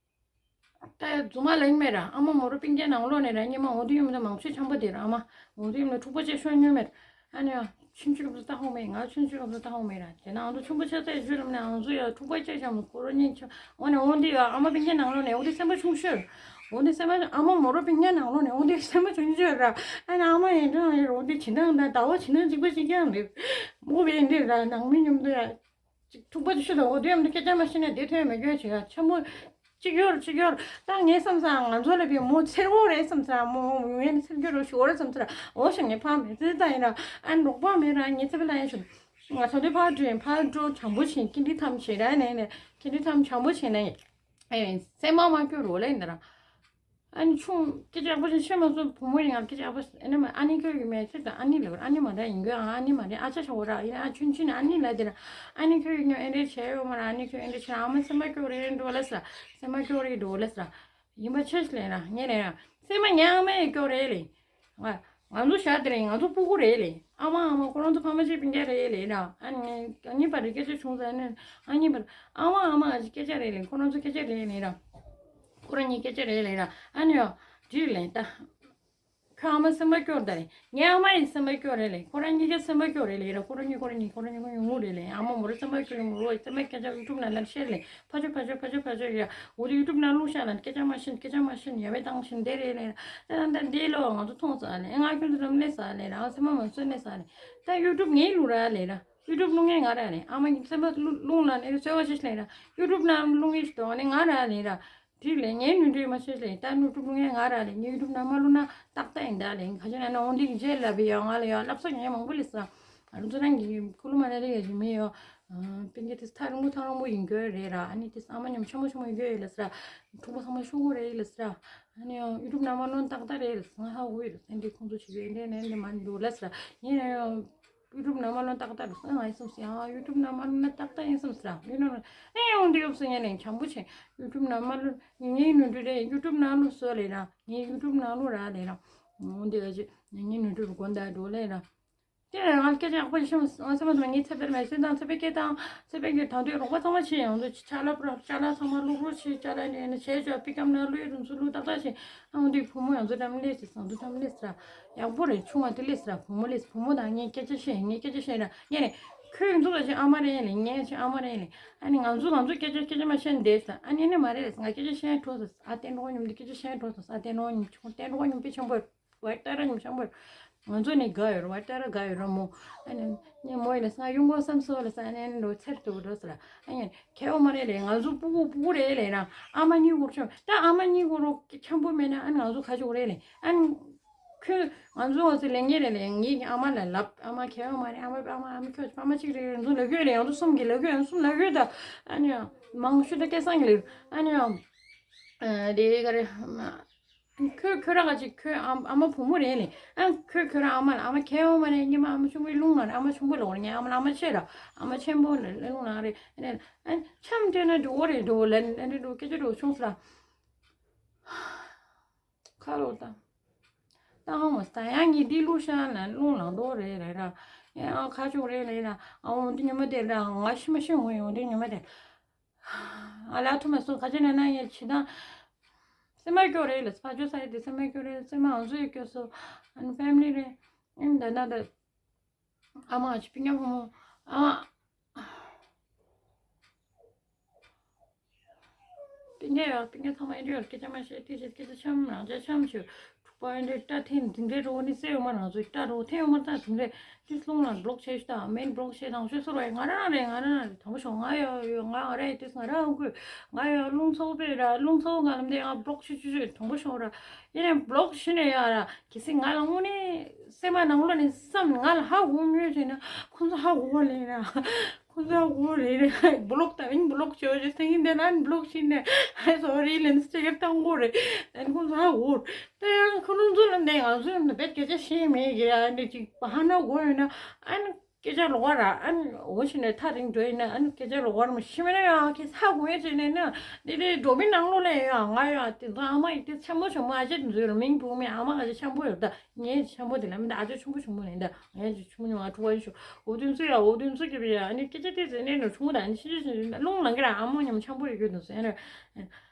ད་རྫུན་མ་ལེགས་མེད་ར་ཨ་མ་མོ་རོ་སྤུན་ཀྱའི་ནང་ལོགས་ནས་ར་ཉི་མ་འོང་དེ་ཡོད་མི་ད་མང་ཤོས་ཆང་པོ་དེ་ར་ཨ་མ་འོང་དེ་ཡོད་མི་ད་འཁྲུག་པ་ཆེ་ཤོས་ཉོས་མེད་ར། ཨ་ནི་ཡང་ཆུང་ཆུང་སྐབས་སུ་ལྟ་ཧོང་མེད། ང་ཆུང་ཆུང་སྐབས་སུ་ལྟ་ཧོང་མེད་ར། དེ་ན་ང་ཚོ་ཆུང་པོ་ཆགས་ཚད་ཞུ་ལམ་ནས་ང་ཚོ་ཡ་འཁྲུག་པ་ཆགས་ཤག་མོ་ཁོ་རོ་གཉིས་ཆུང་འོ་ནས་འོ་འདི་ཡ་ཨ་མ་སྤུན་ཀྱག་ནང་ལོགས་ནས་འོ་འདི་སེམས་པ་ཆུང་ཤོས། འོ་འདི་སེམས་པ་ཨ་མ་མོ་རོ་སྤུན་ཀྱག་ནང་ལོགས་ནས་འོ་འདི་སེམས་པ་ཆུང་ཤོས་ར། ཨ་ནི་ཨ་མ་ཡིན་འདྲ་ཡིན་ར་འོ་འདི་བྱིན་ནང་ད་ཟླ་བ་བྱིན་ནང་གཅིག་པ་གཅིག་རྐྱང་རེད། མོ་བས་འདི་ར་ནང་མི་མཉམ་དུ་ཡ། ཅིག་འཁྲུག་པ་ཅིག་ཤོད་དང་འོ་དེ་ཡང་སྐད་ཆ་མ་བཤད་ན་བདེ་ཐོན་མི་སྐྱོན་བྱེད་ཡ་ཆེན་པོ་གཅིག་ཡོད་རེད་གཅིག་ཡོད་རེད། ད་ངས་བསམ་ས་ང་ཚོ་ལ་བི་མོ་ཚེར་འོ་རེད་བསམ་ས་མོ་ངས་ཚེར་རྒྱུ་རུ་ཞོར་རེད་བསམ་ས་འོ་ཞིག་ངས་ཕ་མེད་ཚེ་ད་ཡིན་ར་ཨ་ནོག་པ་མེད་ར་ངས་ཚེ་བི་ལ་ཡིན་ཞུ། ང་ཚོ་དེ་ཕར་འགྲོ་ཡིན་ཕར་འགྲོ་བྱང་པོ་བྱིན་ཀི་འདི་ཐམ་བྱེད་ར་ནས་ནས་ཀི་འདི་ཐམ་བྱང་པོ་བྱེད་ནས་ཡིན། ཨེ་སེམས་མ་མ་སྐྱོ་རོ་ལ་ཡིན་ད་ར། ཨ་ནི་ཆུང་སྐད་ཆ་ཡག་པོ་ཞིག་བཤད་མ་སོང་བུ་མོ་ཡིན་ང་སྐད་ཆ་ཡག་པོ་ཨ་ནི་མ་ཨ་ནི་ཁྱོད་ཡིན་མེད་ཚེ་དང་ཨ་ནི་ལབ་ཨ་ནི་མ་འདྲ་ཡིན་གྱི་ཨ་ཨ་ནི་མ་རེད་ཨ་ཅག་ཆགས་འོ་ར་ཡིན་ཨ་ཆུན་ཆུན་ཨ་ནི་ལ་དེ་ར་ཨ་ནི་ཁྱོད་ཡིན་ཨ་ནི་ལ་དེ་ར་ཨ་མ་སེམས་པ་སྐྱོ་རེད་འགྲོ་ལ་ས་སེམས་པ་སྐྱོ་རེད་འགྲོ་ལ་ས་ཡིན་པ་ཆེ་ཞིག་ལས་ར་ངས་ལས་ར་སེམས་པ་ངའི་ཨ་མ་ཡི་སྐྱོ་རེད་ལས། ང་ང་ཚོ་ཞག་དེ་རིང་ང་ཚོ་སྤུ་གུ་རེད་ལས། ཨ་མ་ཨ་མ་ཁོ་རང་ཚོ་ཕ་མ་གཅིག་སྤུན་ཀྱག་རེད་ལས་ར། ཨ་ནི་ཨ་ནི་པ་རེད་སྐད་ཆ་བྱུང་ས་ནི་ཨ་ནི་པ་རེད་ཨ་མ་ཨ་མ་ཨ་ཅི་སྐད་ཆ་རེད་ལས་ཁོ་རང་ཚོ་སྐད་ཆ་རེད་ལས་ར། ཁོ་རང་གཉིས་སྐད་ཆ་རེད་ལས་ར་ཨ་ནི་ཡ། འགྲིག་ལས་ད། ཁོའི་ཨ་མ་སེམས་པ་སྐྱོ་ད་རེད། ངའི་ཨ་མ་ཡི་སེམས་པ་སྐྱོ་རེད་ལས་ཁོ་རང་གཉིས་ཀ་སེམས་པ་སྐྱོ་རེད་ལས་ར་ཁོ་རང་གཉིས་ཁོ་རང་གཉིས་ཁོ་རང་གཉིས་ཁོ་གཉིས་ངུ་རེད་ལས་ཨ་མ་མོ་ར་སེམས་པ་སྐྱོ་ཡོང་མོ་རོ་སེམས་པ་སྐྱོ་ཆ་ཡུ་ཊུབ་ནང་ལ་ཤེར་ལས་ཕ་ཆོ་ཕ་ཆོ་ཕ་ཆོ་ཕ་ཆོ་ཡ། འོ་དེ་ཡུ་ཊུབ་ནང་བླུགས་ཤག་ལ་སྐད་ཆ་མ་ཤེས་སྐད་ཆ་མ་ཤེས་ཡ་བའི་བཏང་ཤེས་འདི་རེད་ལས། ད་ད་འདི་ལོ་ང་ཚོ་མཐོང་ས་ལས་ང་ཁྱོད་ཚོ་རམ་ལས་ས་ལས་རང་སེམས་མ་མ་ཚོད་ལས་ས་ལས། ད་ཡུ་ཊུབ་ངའི་བླུགས་ར་ལས་ར་ཡུ་ཊུབ་བླུགས་ངའི་ང་ར་ལས་ཨ་མ་གི་སེམས་པ་བླུགས་ལ་ནས་ཚོད་བ་ཤེས་ལས་ར་ཡུ་ཊུབ་ནང་བླུགས་ངའི་ཞིག་དོ་ནས་ང་ར་ལས་ར། དེ་ལས་ངའི་ནུས་འདྲེས་མ་ཤེས་ལས་ད་ཡུ་ཊུབ་བླུགས་ངའི་ང་ར་ལས་ངའི་ཡུ་ཊུབ་ནང་མ་བླུགས་ན་ཏག་ཏག་ཡིན་ད་ལས་ཁ་ཆེ་ན་ན་འོང་འདི་གི་རྗེས་ལ་བི་ཡོང་ང་ལ་ཡོང་ལབ་ས་ངའི་མང་པོ་ལས་ས། ང་ཚོ་རང་གི་ཀུ་ལུ་མ་ན་རེ་ཡ་ཞིག་མི་ཡོད། སྤུན་ཀྱག་དེ་ཐག་རིང་པོ་ཐག་རིང་པོ་ཡིན་དགོས་རེད་ར། ཨ་ནི་དེ་ཨ་མ་མཉམ་ཆེན་མོ་ཆེན་མོ་ཡིན་དགོས་ཡོད་ལ་ཟེར། ཕྲུ་གུ་ཚང་མ་ཤོག་གུ་རེད་ལ་ཟེར། ཨ་ནི་ཡང་ཡུ་ཊུབ་ནང་མ་ལོན་ཏག་ཏག་རེད་ལ་ཟེར། ང་ཧ་གོ་ཡོད་ལ་ཟེར། འདི་ཁོང་ཚོ་བྱེད་ཀྱི་འདྲེ་ནས་འདི་མ་འདུག་ལ་ཟེར། ཡིན་ན་ཡང་ཡུ་ཊུབ་ནང་མ་ལོན་ཏག་ཏག་རེད་ཟེར། ང་ཡིན་སམ་ཟེར། ཡང་ཡུ་ཊུབ་ནང་མ་ལོན་ན་ཏག་ཏག་ཡིན་སམ་ཟེར། ཡིན་ན་ཨེ་ཡང་འདི་ཡོད་ཟེར། ངས་ནས་བྱང་བུ་ཆེ་ཡུ་ཊུབ་ནང་མ་ལོན་ངའི་ནུ་འདྲི་རེད། ཡུ་ཊུབ་ནང་ལོ་བཟོ་ལས་ར་ངའི་ཡུ་ཊུབ་ནང་ལོ་ར་ལས་ར། འདི་ག་ཅི་ངའི་ནུ་འདྲི་རུ་དགོན་བདག་འགྲོ་ལས་ར། དེ་ལ་ང་སྐད་ཆ་ཡག་པོ་ཞིག་བཤད་མ་སོང་། ང་ཚེ་མ་དང་ངའི་ཚེ་འཕེལ་མེད་སེམས་དང་ཚེ་འཕེལ་སྐད་དང་ཚེ་འཕེལ་གྱི་དང་དུས་རོགས་པ་ཚང་མ་བྱས་ཡོང་དུས་ཅ་ལག་པུ་ར་ཅ་ལག་ཚང་མ་བླུག་རོགས་བྱས། ཅ་ལག་ནས་ནས་བྱས་ཅོག་པི་ཀམ་ན་བླུག་རུམ་སུ་བླུག་ཏག་ཏག་བྱས། ཨང་དུས་བུ་མོ་ཡང་ཚོ་འགྲམ་སླེབས་ཟེར། ཟང་ཚོ་འགྲམ་སླེབས་ཟེར། ཡག་པོ་རེད། ཆུང་བ་དེ་སླེབས་ཟེར། བུ་མོ་སླེབས། བུ་མོ་དང་ངས་སྐད་ཆ་བཤད། ངས་སྐད་ཆ་བཤད་ར་ངས་ནས་ཁོས་འདུག་ལ་ཅི་ཨ་མ་རེད་ལས། ངས་ཅི་ཨ་མ་རེད་ལས། ཨ་ནི་ང་ཚོ་ང་ཚོ་སྐད་ཆ་སྐད་ཆ་མ་བཤད་འདས་ཟེར། ཨ་ནི་ནི་མ་རེད་ལས། ང་སྐད་ཆ་བཤད་འགྲོ་ཟེར། ཨ་བསྟན་འགྲོ་མཉམ་དུ་སྐད་ཆ་བཤད་འགྲོ་ཟེར། ཨ་བསྟན་འགྲོ་མཉམ་ཆུང་བསྟན་འགྲོ་མཉམ་དཔེ་ཆེན་པོ། བའི་ཏཱ་ར་ཉིམ་ཤང་བོར། ང་ཚོ་ནི་དགའ་ཡོད་ར་བའི་ཏཱ་ར་དགའ་ཡོད་ར་མོ། ཨ་ནི་ནི་མོ་ཡིན་ན་སང་གཡུང་གོ་བསམ་སོ་ལ་ས་ནི་ནི་རོ་ཚེར་དུ་འགྲོ་ས་ར། ཨ་ནི་ཁྱེད་འོ་མ་རེད་ལས། ང་ཚོ་སྤུ་གུ་སྤུ་གུ་རེད་ལས་ར། ཨ་མ་གཉིས་གོ་ཆོ་ད་ཨ་མ་གཉིས་གོ་རོ་འཆམ་པོ་མེད་ན་ཨ་ནི་ང་ཚོ་ཁ་ཆོ་རེད་ལས། ཨ་ནི་ཁོས་ང་ཚོ་འོ་ཚེ་ལས་ངེས་རེད་ལས། ངེད་ཀྱི་ཨ་མ་ལ་ལབ། ཨ་མ་ཁྱེད་འོ་མ་རེད། ཨ་མ་ཨ་མ་ཨ་མ་ཁྱོད་ཨ་མ་གཅིག་རེད། ང་ཚོ་ལ་གོས་ལས། ང་ཚོ་གསུམ་གྱི་ལ་གོས། ང་ཚོ་གསུམ་ལ་གོས་ད། ཨ་ནི་མང་ཤོས་ད་སྐལ་བཟང་གི་ལས། ཨ་ནི་དེ་ག་རེད། ཁོས་ཁོ་རང་ག་ཅིག་ཁོའི་ཨ་ཨ་མ་བུ་མོ་རེད་ལས། ཨ་ཁོས་ཁོ་རང་ཨ་མ་ལ་ཨ་མ་ཁྱེད་འོ་མ་རེད། ཉི་མ་ཨ་མ་ཆུང་བའི་རླུང་ལངས་རེད། ཨ་མ་ཆུང་བོ་ལོག་རེད། ངའི་ཨ་མ་ལ་ཨ་མ་ཆེ་ར། ཨ་མ་ཆེན་པོ་ལ་རླུང་ལངས་རེད། ཨ་ནི་ཨ་འཆམ་སྤྲད་ན་འགྲོ་གི་རེད་འགྲོ་ལ་ཨ་ནི་འགྲོ་སྐད་ཆ་འགྲོ་བྱུང་ས་ར། ཁ་ལོ་ད། ད་ཧང་མ་ས་ཡང་ངས་འདི་བླུགས་ཤག་ན་རླུང་ལངས་འགྲོ་རེད་རེད་ར། ཨ་ཁ་ཆུང་རེད་ལ་ཡིན་ན་ཨ་འོ་འདི་ཉི་མ་དེ་ལ་ང་ཤི་མ་ཤི་འོ་འོ་འདི་ཉི་མ་དེ་ཨ་ལ་ཐུ་མ་སོང་ཁ་ཆེ་ན་ན་ཡེ་ཆི་ད་སེ་མ་སྐྱོ་རེད་ལ་ཕ་ཆོ་ས་ཡི་དེ་སེ་མ་སྐྱོ་རེད། སེ་མ་ཨང་སུ་ཡི་སྐྱོ་སོ་ཨན་ཕེ་མི་ལི་རེད། ཨན་ད་ན་ད་ཨ་མ་ཨ་ཆི་པི་ཉ་ཕོ་མོ་ཨ་མ། སྤུན་ཀྱག་ཡོད། སྤུན་ཀྱག་ཚང་མ་ཨེ་འདྲ་ཡོད། སྐད་ཆ་མ་བཤད། དེ་བཤད། སྐད་ཆ་འཆམ་རང་ཅག་འཆམ་ཞུ། འཁྲུག་པ་ཨེ་འདྲ་སྐྲ་འཐེན་དེ་འདྲའི་རོ་ནི་སེ་ཡོད་མ་རང་ཚོའི་སྐྲ་རོ་འཐེན་ཡོད་མ་ད་དེ་འདྲའི་དེ་སློང་ལ་བློག་བྱས་ཤུ་ད་མེན་བློག་བྱས་དང་ཤོད་སོར་བས་ང་རང་རེད། ང་རང་རེད། དང་པོ་ཤོག་ང་ཡོད་ཡོད། ང་རེད་དེ་ང་རང་དགོས། ང་ཡོད་རླུང་ཚོགས་པས་ར་རླུང་ཚོགས་ང་ལམ་དེ་ང་བློག་ཤུ་ཤུ་ཤུ་དང་པོ་ཤོག་ར། ཡིན་ནའི་བློག་ཤུ་ནས་ཡ་ར་གལ་སྲིད་ང་ལ་དངོས་གནས་སེམས་མ་ནང་ལོགས་ནས་བསམ་ང་ལ་ཧ་གོ་མྱོང་བྱས་ན་ཁོང་ཚོ་ཧ་གོ་བ་ལེན་ར། ཁོང་ཚོ་ཧ་གོ་རེད་རེད། བློག་ད་ཨིན་བློག་བྱོས་བྱོས་ཟེར་གྱིན་བསྡད་ན་ཨན་བློག་ཕྱིན་ནས་ཨན་སོ་རི་ལན་སི་ཊི་ཀར་བཏང་དགོས་རེད། ཨན་ཁོང་ཚོ་ཧ་གོ་ད་ཡང་ཁོ་རང་ཚོ་ལ་འདས་ང་ཚོ་ཡང་བེད་སྐད་ཆ་བཤད་མེད་གི་ཨ་ནི་ཅིག་བ་ཧ་ན་གོ་ཡོད་ན་ཨན་སྐད་ཆ་ལོག་པ་ར་ཨན་འོ་ཞིག་ནས་ཐག་རིང་འགྲོ་ཡིན་ན་ཨན་སྐད་ཆ་ལོག་པ་ར་མ་ཤི་མེད་ན་ཡང་ཁྱེད་ཧ་གོ་ཡོད་ཅེས་ནས་ན་འདི་འདྲའི་འགྲོ་མི་ནང་ལོགས་ལ་ཡང་ང་ཡང་དེ་ཚོ་ཨ་མ་ཡིན་དེ་ཆེན་མོ་ཆུང་མོ་ཨ་ཅེ་དེ་ཚོའི་ལ་མིང་བུ་མེད་ཨ་མ་ང་ཅེ་ཆེན་པོ་ཡོད་ད། ངའི་ཆེན་པོ་དེ་ལ་མི་འདུག་ཨ་ཅག་ཆུང་པོ་ཆུང་པོ་ནས་འདུག་ངའི་ཆུང་པོ་ཉུང་བ་ཕྲུ་གུ་ཡིན་ཤོག་འོ་དུས་ཚོད་ཡ་འོ་དུས་ཚོད་ཀྱི་བི་ཡ་ཨ་ནི་སྐད་ཆ་དེ་ཟེར་ནས་ནོ་ཆུང་པོ་དང་ཨ་ནི་ཤི་ཤི་ཤི་རླུང་ལངས་ཀྱི་ར་ཨ་མོ་མཉམ་ཆང་པོ་རེ་གྱོད་འདུག་ཟེར་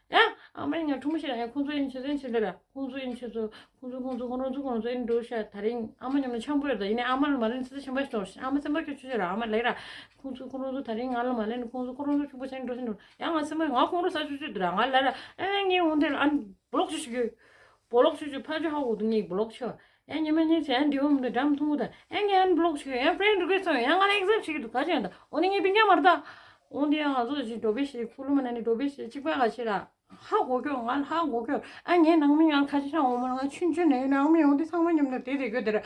ཡ་ཨ་མ་ཡིན་ང་ཁྲུང་མོ་ཤི་ར་ཡ་ཁོང་ཚོ་ཡིན་ཆེ་ཚན་ཆེ་ལེ་ར་ཁོང་ཚོ་ཡིན་ཆེ་ཚོ་ཁོང་ཚོ་ཁོང་ཚོ་ཁོང་རང་ཚོ་ཁོང་ཚོ་ཡིན་འགྲོ་ཤ་ད་རིང་ཨ་མ་མཉམ་ཆང་པོ་རེ་ད་ཡིན་ནས་ཨ་མ་ལ་མ་ལེན་ཚེ་ཚེ་ཆེན་པོ་ཤི་ཨ་མ་སེམས་པ་སྐྱོ་ཆུ་ཤི་ར་ཨ་མ་ལེ་ར་ཁོང་ཚོ་ཁོང་རང་ཚོ་ད་རིང་ང་ལ་མ་ལེན་ཁོང་ཚོ་ཁོང་རང་ཚོ་ཆུ་པོ་ཆེན་འགྲོ་ཤི་འགྲོ་ཡ་ང་སེམས་པ་ང་ཁོང་རང་ས་ཆུ་ཆུ་དུ་ར་ང་ལེ་ར་ཨ་ངའི་འོང་དེ་ལ་ཨ་ནི་བློག་ཆུ་ཤི་གྱོད། བོ་ལོག་ཆུ་ཆུ་ཕ་ཆུ་ཧ་གོ་དུ་ངེས་བོ་ལོག་ཆུ། ཡང་ཉི་མ་གཉིས་ཚེ་ཡང་འདི་འོམ་དུ་འགྲམ་ཐུང་དང་ཡང་ངས་ཡང་བོ་ལོག་ཆུ་ཡང་ཕྲེན་རུ་གེ་སོང་ཡང་ང་ལ་ཨེག་ཟམ་ཞིག་གི་འདུག་ག་ཅན་དང་འོ་ནི་ངས་པིང་ཀ་མར་ད། འོ་འདི་ཡང་ང་ཚོ་ཞིག་འགྲོ་བེ་ཞིག་ཕུ་ལུ་མ་ན་ནི་འགྲོ་བེ་ཞིག་གཅིག་པ་ག་ཆེ་ར། ཧ་གོ་ཁྱོད་ང་ཧ་གོ་ཁྱོད་ཨ་ངའི་ནང་མི་ཡང་ཁ་ཆེ་ཤང་འོ་མ་ང་ཆུན་ཆུན་ནས་ནང་མི་འོ་འདི་ཚང་མ་མཉམ་དུ་དེ་དེ་གོ་དེ་ར།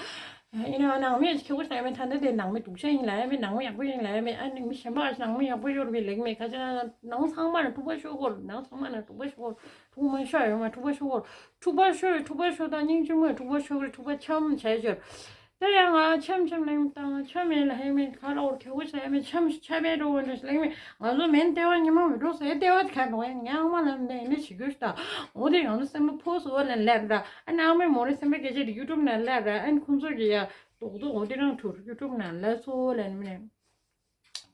ཡིན་ན་ནང་མི་ཁྱེད་ཀོ་ཤང་མི་ཐ་འདི་དེ་ནང་མི་དུག་ཤ་ཡིན་ལ་ཡ་མི་ནང་མི་ཡག་པོ་ཡིན་ལ་ཡ་མི་ཨ་ནི་མི་གཞན་པ་ནང་མི་ཡག་པོ་ཡོད་རུ་མི་ལེགས་མི་ཁ་ཆེ་ན་ནང་ཚང་མ་ན་ཐུག་པ་ཤོ་གོ་ནང་ཚང་མ་ན་ཐུག་པ་ཤོ་གོ། ཐུག་མ་ཤོར་ཡོད་མ་ཐུག་པ་ཤོར་གོ། ཐུག་པ་ཤོར་ཡོད་ཐུག་པ་ཤོར་དང་སྙིང་རྗེ་མོ་ཐུག་པ་ཤོར་གི་ཐུག་པ་འཆམ་བྱས་ཤོར། དེ་ཡང་ང་འཆམ་འཆམ་ལེན་དང་འཆམ་ཡིན་ལ་ཧེ་མེད་ཁ་ལ་འོར་ཁེ་བོ་བྱས་མེད་འཆམ་ཆ་བའི་འགྲོ་བ་འདྲ་ཞིག་ལེན་མེད་ང་ཚོ་མེན་ལྟེ་བ་ཉི་མ་མི་འགྲོ་ཟེར་ལྟེ་བ་དེ་ཁ་འགྲོ་ཡང་ངའི་ཨ་མ་ལ་འདི་ནི་བྱེད་དགོས་ཤི་ད། འོ་དེ་ང་ཚོ་སེམས་པ་ཕོ་སོ་བ་ལ་སླེབས་ར་ཨ་ནི་ཨ་མའི་མོ་རེ་སེམས་པ་སྐད་ཆ་དེ་ཡུ་ཊུབ་ནང་སླེབས་ར་ཨ་ནི་ཁོང་ཚོ་གི་ཡ་རྡོག་རྡོག་འོ་དེ་རང་ཐུར་ཡུ་ཊུབ་ནང་སླེབས་སོ་ལ་ནི་མི་ནི།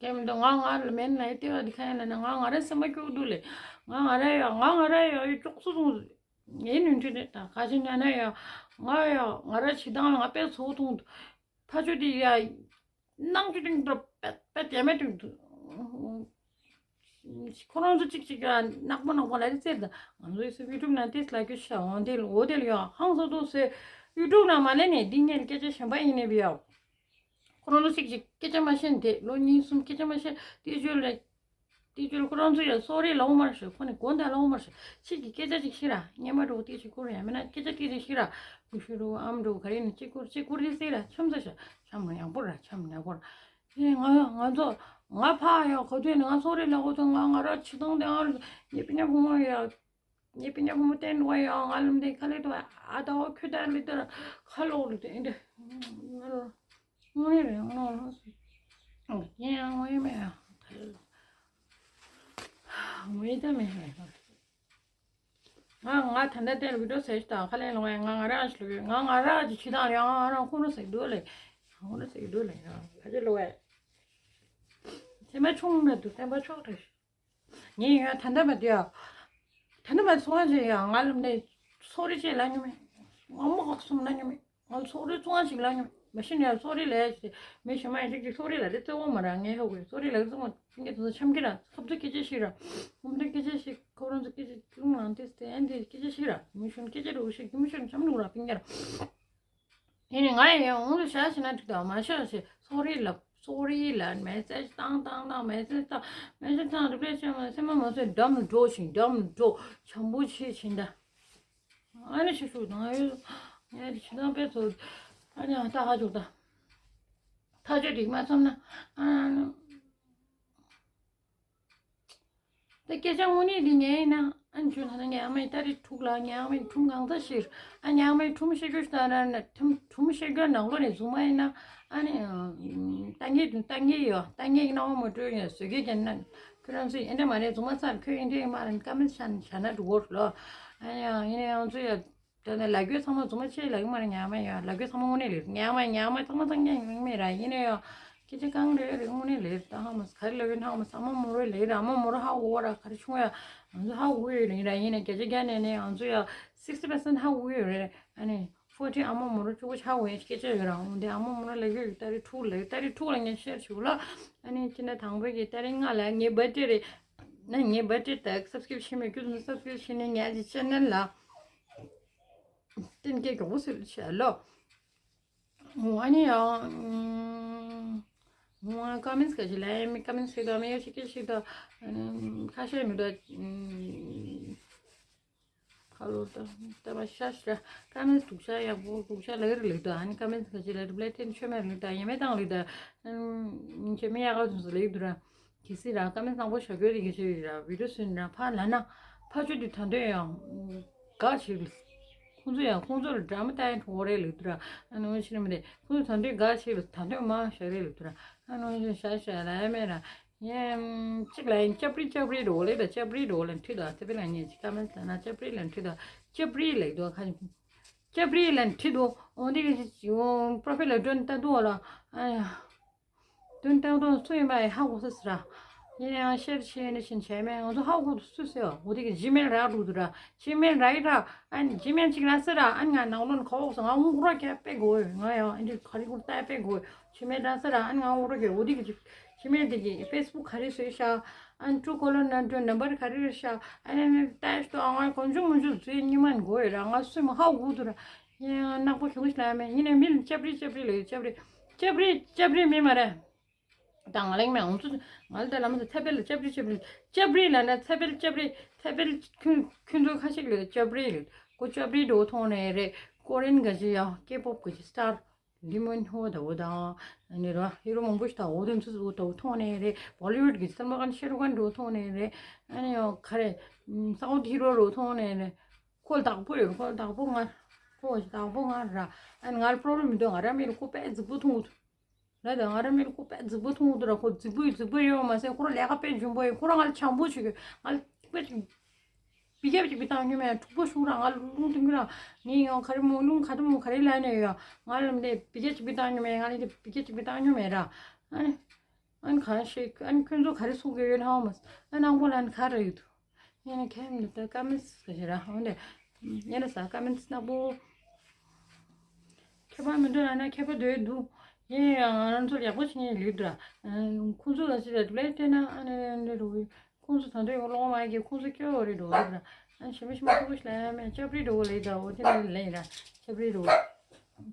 ཀེམ་དུ་ང་ང་ལ་མེད་ན་ལྟེ་བ་འདི་ཁ་ཡ་ན་ང་ང་ར་སེམས་པ་སྐྱོ་འདུག་ལེ། ང་ང་ར་ཡ་ང་ང་ར་ཡ་ཡི་ཅོག་སུ་སོང་ངའི་ནུས་མཐུ་རེད་ད་ཁ་ཆེ་ཉ་ན་ཡ་ང་ཡ་ང་ར་ཇི་ལྟར་ང་དཔེ་ཚོགས་ཐུང་ཕ་ཆོས་དེ་ཡ་ནང་ཆུ་ཏིང་འགྲོ་པད་པད་ཡ་མེད་ཏུ་ཁོ་རང་ཚོ་གཅིག་གཅིག་ཡ་ནག་པོ་ནག་པོ་ལ་རི་རྩེར་ད་ང་ཚོ་ཡི་སུ་ཡུ་ཊུབ་ན་ཏིས་ལ་རྒྱུ་ཤ་འོང་དེ་ལ་འོ་དེ་ལ་ཡ་ཧང་སོ་ཏོ་སེ་ཡུ་ཊུབ་ན་མ་ལེ་ནས་འདི་ངས་སྐད་ཆ་གཞན་པ་ཡིན་ནས་བི་ཡ། ཁོ་རང་ཚོ་གཅིག་གཅིག་སྐད་ཆ་མ་བཤད་དེ་ལོ་གཉིས་གསུམ་སྐད་ཆ་མ་བཤད་དེ་བརྗོད་ལ་དེ་བརྗོད་ལ་ཁོ་རང་ཚོ་ཡང་སོ་རེ་ལའོ་མར་ཤོད་ཁོ་ནི་དགོན་དང་ལའོ་མར་ཤོད་གཅིག་གི་སྐད་ཆ་གཅིག་ཤི་ར་སྙེ་མ་འགྲོ་དེ་ཅིག་ཁུར་ཡ་མེད་ན་སྐད་ཆ་སྐད་ཆ་ཤི་ར་མི་ཤི་རུ་ཨམ་འགྲོ་ག་རེ་ནི་གཅིག་ཁུར་གཅིག་ཁུར་དེ་སེ་ར་འཆམ་ས་ཤ་འཆམ་ཡག་པོ་ར་འཆམ་ཡག་པོ་ར་ཨེ་ང་ང་ཚོ་ང་ཕ་ཡང་ག་དུས་ནི་ང་སོ་རེ་ལའོ་ཚོ་ང་ང་ར་ཆི་དང་དེ་ཨང་ཉེ་པི་ཉ་ཕུ་མོ་ཡ། ངའི་སྤུན་ཀྱག་བུ་མོ་བསྟན་འགྲོ་བ་ཡང་ང་ལམ་དེ་ཁ་ལེ་དུ་ཨ་ད་འོ་ཁྱོད་ད་ལི་དར་ཁ་ལོག་ལི་དེ་འདི་ང་ལ་དངོས་གནས་རེད་ང་ལ་ཡིན་ཡང་ངོ་ཡི་མེད་ཡང་ངོ་ཡི་ད་མེད་ཡང་ང་ང་ད་ལྟ་དེར་བི་ཌིའོ་ཟེར་ཞིག་དང་ཁ་ལེ་ལོག་ཡང་ང་ང་རང་ཞིག་ལོག་ཡོད་ང་ང་རང་གི་ཆི་དང་ཡང་ང་རང་ཁོ་རང་ཟེར་འདུག་ལེ་ཁོ་རང་ཟེར་འདུག་ལེ་ཡང་ཁ་ཅི་ལོག་ཡ་ཚེ་མ་ཆུང་ན་དུ་བསྟན་པ་ཆོག་རེད། ངས་ཡང་ད་ལྟ་མ་དེ་ཡ། ད་ལྟ་མ་ཚོང་ཅེས་ཡ་ང་ལ་མ་ནས་སོ་རི་ཅེས་ལ་ཉོ་མེད། ང་མ་ཁག་གསུམ་ལ་ཉོ་མེད། ང་སོ་རི་ཚོང་ཞིག་ལ་ཉོ་མེད། མ་ཤི་ནས་སོ་རི་ལས་ཅེས་མི་ཤི་མ་ཡིན་ཅིག་ཅིག་སོ་རི་ལ་རེ་བརྩེ་བོ་མ་ར་ངས་ཧ་གོ་སོ་རི་ལ་རེ་བརྩེ་བོ་ཕྱིན་གྱི་དུས་འཆམ་གྱི་ར་ཁབ་ཏུ་སྐད་ཆ་ཞིག་ར་ཁོམ་དུ་སྐད་ཆ་ཞིག་ཁོ་རང་ཚོ་སྐད་ཆ་ལུང་ལང་དེ་སྟེ་ཨན་དེ་སྐད་ཆ་ཞིག་ར་མི་ཤོན་སྐད་ཆ་རུ་ཞིག་མི་ཤོན་འཆམ་ལུང་ར་ཕིང་གྱི་ར། དེ་ནས་ང་ཡང་ཡང་འོང་དུ་བཞག་ཕྱིན་ན་འགྲིག་དང་མ་བཞག་ཞེས་སོ་རི་ལབ་སོ་རི་ལབ་མེ་སེ་ཇི་བཏང་བཏང་བཏང་མེ་སེ་ཇི་བཏང་མེ་སེ་ཇི་བཏང་རི་པ་ལེ་བྱས་མ་སེམས་མ་མ་སོན་འགྲམ་འགྲོ་ཞིང་འགྲམ་འགྲོ་བྱམས་པོ་ཆེ་ཕྱིན་ད། ཨ་ནི་ཤི་ཤུ་དང་ཨ་ཡོད་ངས་ཤི་དང་པས་ཚོ་ཨ་ནི་ཨ་ད་ཧ་ཅུག་ད་ཐག་ཆོད་འགྲིག་མ་སོང་ན་ཨ་ནི། ད་སྐད་ཆ་དངོས་གནས་འདི་ངའི་ཡིན་ན་ཨ་ནི་ཁྱོད་ལ་ན་ངའི་ཨ་མའི་ཏ་རིག་ཕྲུག་ལ་ངའི་ཨ་མའི་ཁྲུམ་གང་ཚ་ཤིར་ཨ་ངའི་ཨ་མའི་ཁྲུམ་ཤེས་རྒྱུ་ཞིག་ད་ན་ན་ཁྲུམ་ཁྲུམ་ཤེས་རྒྱུ་ནང་ལོ་ནས་བཟུང་མ་ཡིན་ན་ཨ་ནི་ཏ་ངེ་ཏ་ངེ་ཡོ་ཏ་ངེ་ཡིན་ན་འོ་མ་སྤྲོད་ཡོད་བཟོད་དགེ་རྒན་ན་ཁྱོད་རང་ཚོས་ཨེ་འདྲ་མ་རེད་བཟུང་མ་ཚར་ཁྱོད་ཨེ་འདྲ་ཡིན་མ་རེད་ཀ་མེད་ཤ་ན་ཤ་ན་འགྲོ་གོ་ལོ་ཨ་ནི་ཡང་ཡིན་ན་ཡང་ཚོས་ཡ། ད་ནི་ལབ་རྒྱུ་ཚང་མ་རྫུན་མ་ཆེ་ལབ་ཀྱི་མ་རེད། ངས་མ་ཡ་ལབ་རྒྱུ་ཚང་མ་དངོས་གནས་ལེགས། ངས་མ་ངས་མ་ཚང་མ་ཚང་ཀྱང་ཡིན་མེད་ར། ཡིན་ན་ཡང་སྐད་ཆ་གང་རེད་རེད་དངོས་གནས་ལེགས། ད་ཧ་མ་ག་རེ་ལབ་ཡོད་ཧ་མ་ཨ་མ་མོ་རོ་ལེགས་ར། ཨ་མ་མོ་རོ་ཧ་གོ་ར། ག་རེ་བྱུང་ཡ་ང་ཚོ་ཧ་གོ་ཡོད་རེད། ཡིན་ར་ཡིན་ན་བརྒྱ་ཆ་བརྒྱ་ནས་ནས་ང་ཚོ་ཡ་sixty percent ཧ་གོ་ཡོད་རེད། ཨ་ནི་forty ཨ་མ་མོ་རོ་གཅིག་པོ་ཆགས་འོས་སྐད་ཆ་ཡོད་ར། འོན་ཏེ་ཨ་མ་མོ་རོ་ལབ་ཀྱི་ཡོད། ཏ་རིག་དྲུག་ལ་ཡོད། ཏ་རིག་དྲུག་ལ་ངས་ཤེར་བྱུག་ལ། ཨ་ནི་སྤྱི་ཟླ་དང་པོ་གི་ཏ་རིག་ལྔ་ལ་ངའི་བར་ཌེ་རེད། ན་ངའི་བར་ཌེ་དག་སབ་སི་ཀི་རབ་བྱེད་མི་ཁྱོད་ཚོ་སབ་སི་ཀི་རབ་བྱེད་ནས་ངའི་ཅེ་ནལ་ལ་བསྟན་རྒྱས་མགྱོགས་པོ་ཟེར་བྱས་ལོ། ཨ་ནི་ཡང་ཀོ་མེན་ཊི་ག་ཅིག་ལ་ཡང་མི་ཀོ་མེན་ཊི་ཞིག་དང་མི་ཡོད་ཞིག་སྐད་ཞིག་དང་ཁ་ཤས་མི་འདུག་ཁ་ལོ་ད་ད་མ་ཤ་ཤ་ཀ་མེན་སྡུག་ཤ་ཡག་པོ་སྡུག་ཤ་ལ་རི་ལི་ད། ཨ་ནི་ཀ་མེན་ག་ཅི་ལ་རི་པ་ལའི་ཏེན་ཆོད་མེད་ལི་ད། ཡ་མེད་དང་ལི་ད། ཨ་ནི་ཆོད་མེད་ཡག་ག་ཚོད་ལི་དུ་ར། གི་སི་ར་ཀ་མེན་སྣང་པོ་ཞོག་གི་རི་གི་ཆི་ར་བི་ཌིའོ་སུན་ར་ཕ་ལ་ན་ཕ་ཆོད་དུ་ད་འདོད་ཡང་ག་ཆི་ལི། ཁོང་ཚོ་ཡང་ཁོང་ཚོ་ལ་ཌ་ར་མ་ལྟ་ཡང་ཁྲོ་བོ་རེད་ལི་དུ་ར། ཨ་ནི་ཆི་ར་མི་རེད། ཁོང་ཚོ་ད་འདོད་ག་ཆི་ལི་ད་འདོད་མ་ཞོག་རེད་ལི་དུ་ར། ཨ་ནི་ཤ་ཤ་ལ་ཡ་མེད་ར། ཡང་གཅིག་ལ་ཡང་སྐྱབས་རི་སྐྱབས་རི་འགྲོ་ལེ་དང་སྐྱབས་རི་འགྲོ་ལ་འཁྲིད་དང་ཚེ་འཕེལ་ལ་ཉེ་ཅིག་ཀ་མེན་ལ་ན་སྐྱབས་རི་ལ་འཁྲིད་དང་སྐྱབས་རི་ལ་འདུག་ཁ་སྐྱབས་རི་ལ་འཁྲིད་དུ་འོ་འདི་གི་པོ་རོ་ཕའི་ལ་འགྲོ་ནི་ལྟ་འདུག་ལ། ཨ་ཡ་དོན་ལྟ་འདུག་སུ་ཡིན་པ་ཡི་ཧ་གོ་ས་ཟེར་ར། ཡིན་ཡང་ཤེར་ཆེ་ནི་ཕྱིན་ཆད་མེད། ང་ཚོ་ཧ་གོ་སུ་ཟེར་བ་འོ་འདི་གི་ཇི་མེལ་རག་འགྲོ་འདུག་ར། ཇི་མེལ་རག་ཡི་ར། ཨ་ནི་ཇི་མེལ་ཅིག་རག་ཟེར་ར། ཨ་ནི་ང་ནང་ལོན་ཁ་འོག་སོང་ང་འུང་ཁུ་ར་ཁྱད་དཔེ་དགོས་ང་ཡང་ཨ་འདི་ག་རི་ཁུར་ལྟ་དཔེ་དགོས། ཇི་མེལ་རག་ཟེར་ར། ཨ་ནི་ང་འུང་ཁུ་ར་ཁྱད་འོ་འདི་གི་ཇི་མེལ་དེ་གི་ཕེ་སི་བུག་ག་རེ་བཟོས་ཤག་ཨ་ནི་ཊུ་ཀོ་ལར་ནང་དུ་ནམ་བར་ག་རེ་རེད་ཤག་ཨ་ནི་ནི་ལྟ་ཤི་ཏོ་ཨ་ང་གོན་ཆུང་མོན་ཆུང་བཟོས་ཉི་མ་འགོ་ཡོད་ར། ང་སུས་མ་ཧ་གོ་འདུག་ར། ཡང་ནག་པོ་གྱོང་ཤི་ལ་མེད། ཡིན་ནའི་མི་ལ་སྐྱབས་རི་སྐྱབས་རི་ལ་ཡོད། སྐྱབས་རི་སྐྱབས་རི་སྐྱབས་རི་མི་མ་རེད། ད་ང་ལེང་མེད་ང་ཚོ་ང་ལ་ད་ལ་མ་ཚོ་ཚེ་འཕེལ་ལ་སྐྱབས་རི་སྐྱབས་རི་སྐྱབས་རི་ལ་ན་ཚེ་འཕེལ་སྐྱབས་རི་ཚེ་འཕེལ་ཁྱོད་ཁྱོད་ཚོ་ཁ་ཤིག་ལ་སྐྱབས་རི་ལ་ཁོ་སྐྱབས་རི་འགྲོ་མཐོང་ནས་རེད། ཀོ་རི་ཡན་ག་ཅི་ཡང་ཀེ་པོབ་ག་ཅི་སི་ཊར། ལི་མོན་ཧོ་ད་འོ་དང་། ཨ་ནི་ར་ཧི་རོ་མང་པོ་ཞིག་ད་འོ་དེ་ཚོ་འོ་ད་འོ་མཐོང་ནས་རེད། བོ་ལི་ཝུཌ་གི་སལ་མ་ཁཱན་ཤེ་རུ་ཁཱན་འགྲོ་མཐོང་ནས་རེད། ཨ་ནི་ཡང་ག་རེ། སའུ་ཐི་ཧི་རོ་རོ་མཐོང་ནས་རེད། ཁོ་བདག་པོ་ཡོད། ཁོ་བདག་པོ་ང་། ཁོ་བདག་པོ་ང་ར། ཨ་ནི་ང་ལ་པོ་རོ་ལེམ་མི་འདུག་ང་ར་མི་ལ་ཁོ་དཔེ་རྫིག་པོ་མཐོང་གི་འདུག་ང་དང་ང་ར་མི་ལ་ཁོ་དཔེ་རྫིག་པོ་མཐོང་གི་འདུག་ར། ཁོ་རྫིག་པོ་ཡིན་རྫིག་པོ་ཡོད་མ་ཟད་ཁོ་ར་ལས་ཀ་དཔེ་འཇོན་པོ་ཡིན། ཁོ་ར་ང་ལ་བྱམས་པོ་བྱེད་གི་ང་ལ་དཔེ་ཅིག་བི་ཀེབ་ཅིག་བི་ཏང་ཉོ་མེད། འཁྲུག་པོ་ཤུགས་ར་ང་ལ་ལུང་སྟོན་གི་ར། ངས་ཡང་ག་རེ་མོ་ལུང་ག་དུ་མོ་ག་རེ་ལ་ནས་ཡོད། ང་ལ་འདི་བི་ཀེབ་ཅིག་བི་ཏང་ཉོ་མེད། ང་ལ་འདི་བི་ཀེབ་ཅིག་བི་ཏང་ཉོ་མེད་ར། ཨ་ནི་ཨ་ནི་གང་ཞིག་ཨ་ནི་ཁྱོད་ཚོ་ག་རེ་གསུང་གི་ཡོད་ཧ་མ་ཨ་ནང་པོ་ལ་ནི་ག་རེ་ཡོད་དུ། ཡིན་ན་ཁྱེད་མི་ད་ཀ་མེན་སི་ཟེར་ར་འོན་ཏེ། ཡིན་ན་ས་ཀ་མེན་སི་ནག་པོ། ཁྱད་པར་མི་འདུག་ལ་ན་ཁྱད་པར་འདོད་འདུག་ཡིན་ཡང་ང་རང་ཚོ་ཡག་པོ་བྱེད་མཁན་ལུས་འདུག་ར། ཁོང་ཚོ་ལ་ཞིག་ལ་དུ་ལས་བལྟས་ན་ཨ་ནི་འདི་འགྲོ་གི་ཁོང་ཚོ་ད་འདོད་ཡོང་ལོག་མ་ཡིན་གི་ཁོང་ཚོ་སྐྱོ་བོ་རེད་འགྲོ་གི་ར། ཨ་ནི་ཞེ་མི་ཞེ་མ་ཐུག་པོ་ཞིག་ལ་ཡ་མེད་སྐྱབས་རི་འགྲོ་གི་ལས་ད་འོ་དེ་ལས་ལས་ཡིན་ར་སྐྱབས་རི་འགྲོ།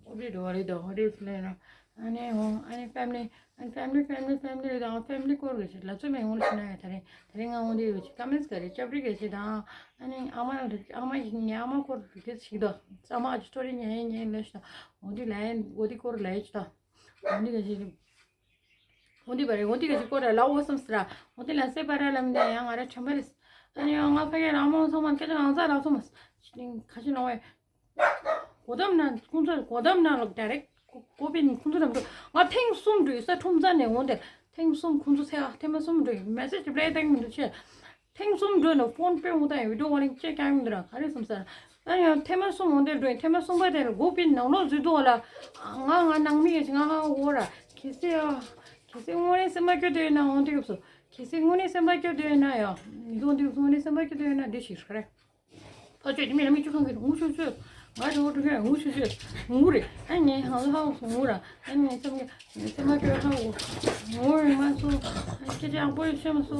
སྐྱབས་རི་འགྲོ་བ་རེད་ད་འོ་དེ་ལས་ར། ཨ་ནི་འོ་ཨ་ནི་ཕེ་མི་ལི། ཨ་ནི་ཕེ་མི་ལི་ཕེ་མི་ལི་ཕེ་མི་ལི་རེད་དང་ཕེ་མི་ལི་སྐོར་གི་ཞིག་ལ་ཚོད་མེད་ཡོང་ལ་ཞུ་ན་ཡ་ད་རེད། ད་རེས་ང་འོང་དེ་ཡོད་ཅིག་ཀ་མེན་སི་ག་རེད་སྐྱབས་རི་ག་ཞིག་དང་ཨ་ནི་ཨ་མ་ཨ་མ་ཞིག་ངའི་ཨ་མ་སྐོར་གི་ཞིག་དང་ཨ་མ་ཨ་ཅི་སི་ཊོ་རི་ཉན་ཉན་ལ་ཞིག་དང་འོ་དེ་ལ་ཡན་འོ་དེ་སྐོར་ལ་ཡ་ཞིག་དང་འོ་དེ་ག་ཞིག་འོ་དེ་བ་རེད། འོ་དེ་ག་ཞིག་སྐོར་ལ་ལ་འོ་སམ་སི་ར་འོ་དེ་ལ་སེ་པ་ར་ལ་མི་འདྲ་ཡང་ང་ར་ཁྲམ་པ་རེད། ཨ་ནི་ང་ཕ་གི་རང་མོ་ཚང་མ་སྐད་ཆ་ང་ཚ་རག་སོང་མ་ཁ་ཤི་ནོ་བས། གོ་དམ་ན་ཁོང་ཚོ་གོ་དམ་ན་ལོག་ཌའི་རེག་གོ་པིན་ཁོང་ཚོ་ལམ་འགྲོ། ང་ཐེངས་གསུམ་འགྲོ་ས་ཁྲོམ་ས་ནས་འོང་དེ་ཐེངས་གསུམ་ཁོང་ཚོ་ཚེ་ཐེངས་མ་གསུམ་འགྲོ་མེ་སེ་ཇི་རི་པ་ལའི་བཏང་མི་འདུག་ཆེ། ཐེངས་གསུམ་འགྲོ་ནས་ཕོན་པེ་འོང་དང་བི་ཌིའོ་ཝར་ལིང་ཅེ་ཀྱང་མི་འདུག་ར་ག་རེ་སོང་ས་ར། ཨ་ཡང་ཐེངས་མ་གསུམ་འོང་དེ་འགྲོ་ཐེངས་མ་གསུམ་པ་དེ་ལ་གོ་པིན་ནང་ལོག་འཛུལ་འདུག་ལ། ང་ང་ནང་མི་ཡིན་ང་ང་འོ་ར་གལ་སྲིད་ཡ་གལ་སྲིད་དངོས་གནས་སེམས་པ་སྐྱོ་དེ་ཡིན་ན་འོང་དེ་གི་སོ་གལ་སྲིད་དངོས་གནས་སེམས་པ་སྐྱོ་དེ་ཡིན་ན་ཡ་འདུག་འདུག་དངོས་གནས་སེམས་པ་སྐྱོ་དེ་ཡིན་ན་འདི་ཞིག་རེད། ཕ་ཆོས་དེ་མི་ལ་མི་བཅུ་གང་གི་ངུ་ཤོད་ཤོད། ང་དེ་འུ་ཐུག་གི་ངུ་ཤོད་ཤོད་ངུ་རེད། ཨ་ངས་ཧང་ཧང་ངུ་ར། ཨ་ངས་སེམས་ཀྱི་སེམས་མ་སྐྱོ་ཧང་ངུ་ངུ་རེད་མ་སོ། ཨ་སྐད་ཆ་ཡག་པོ་ཡོད་ཤེས་མ་སོ།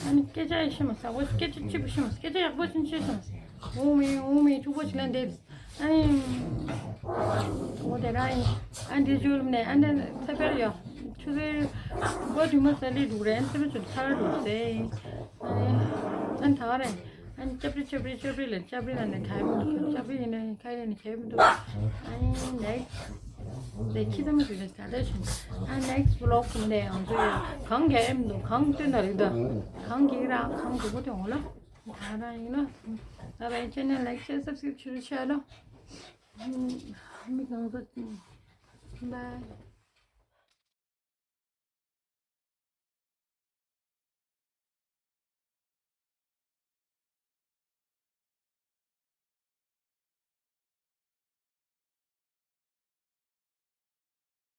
ཨ་ནི་སྐད་ཆ་ཡོད་ཤེས་མ་སོ། སྐད་ཆ་གཅིག་པུ་ཤེས་མ་སོ། སྐད་ཆ་ཡག་པོ་ཅན་ཤེས་ཤེས་མ་སོ། ངུ་མི་ངུ་མི་ཕྱུག་པོ་ཞིག་ལ་འདེབས། ཨ་ནི་འོ་དེ་རང་ཡིན། ཨ་འདི་ཇུ་ལ་ནས་ཨ་འདི་ཚེ་འཕེལ་ཡོད། ཆུ་ཚོད་བ་དུས་མ་ས་ལི་འདུག་རེད། ཨ་ཚེ་འཕེལ་ཚུལ་ཚར་འདུག་ཟེར། ཨ་ནི་ཨ་ནི་ད་ག་རེད། ཨ་ནི་སྐྱབས་རི་སྐྱབས་རི་སྐྱབས་རི་ལ་སྐྱབས་རི་ལ་ནི་ག་ཡི་མི་འདུག་སྐྱབས་རི་ཡིན་ན་ཡིན་ཁ་ཡིན་ནི་ག་ཡི་མི་འདུག་ཨ་ནི་ནེག་སི་ཊི་དེ་ཁྱི་ཚང་མ་ཞིག་རེད་ད་ལྟ་བཞིན། ཨ་ནེག་སི་ཊི་བི་ལོག་ནས་ང་ཚོ་ཡ་གང་རྒྱག་ཡི་མི་འདུག་གང་སྟོན་ད་རེད་ད། གང་རྒྱག་ར་གང་འགྲོ་གོ་དེ་འོང་ལ། ད་རང་ཡིན་ན། ད་བའི་ཅེ་ནལ་ལའིག་ཤེར་སབ་སི་ཀི་རབ་བྱེད་རོགས་བྱས་ལ། མི་གང་ཚོ། བའི།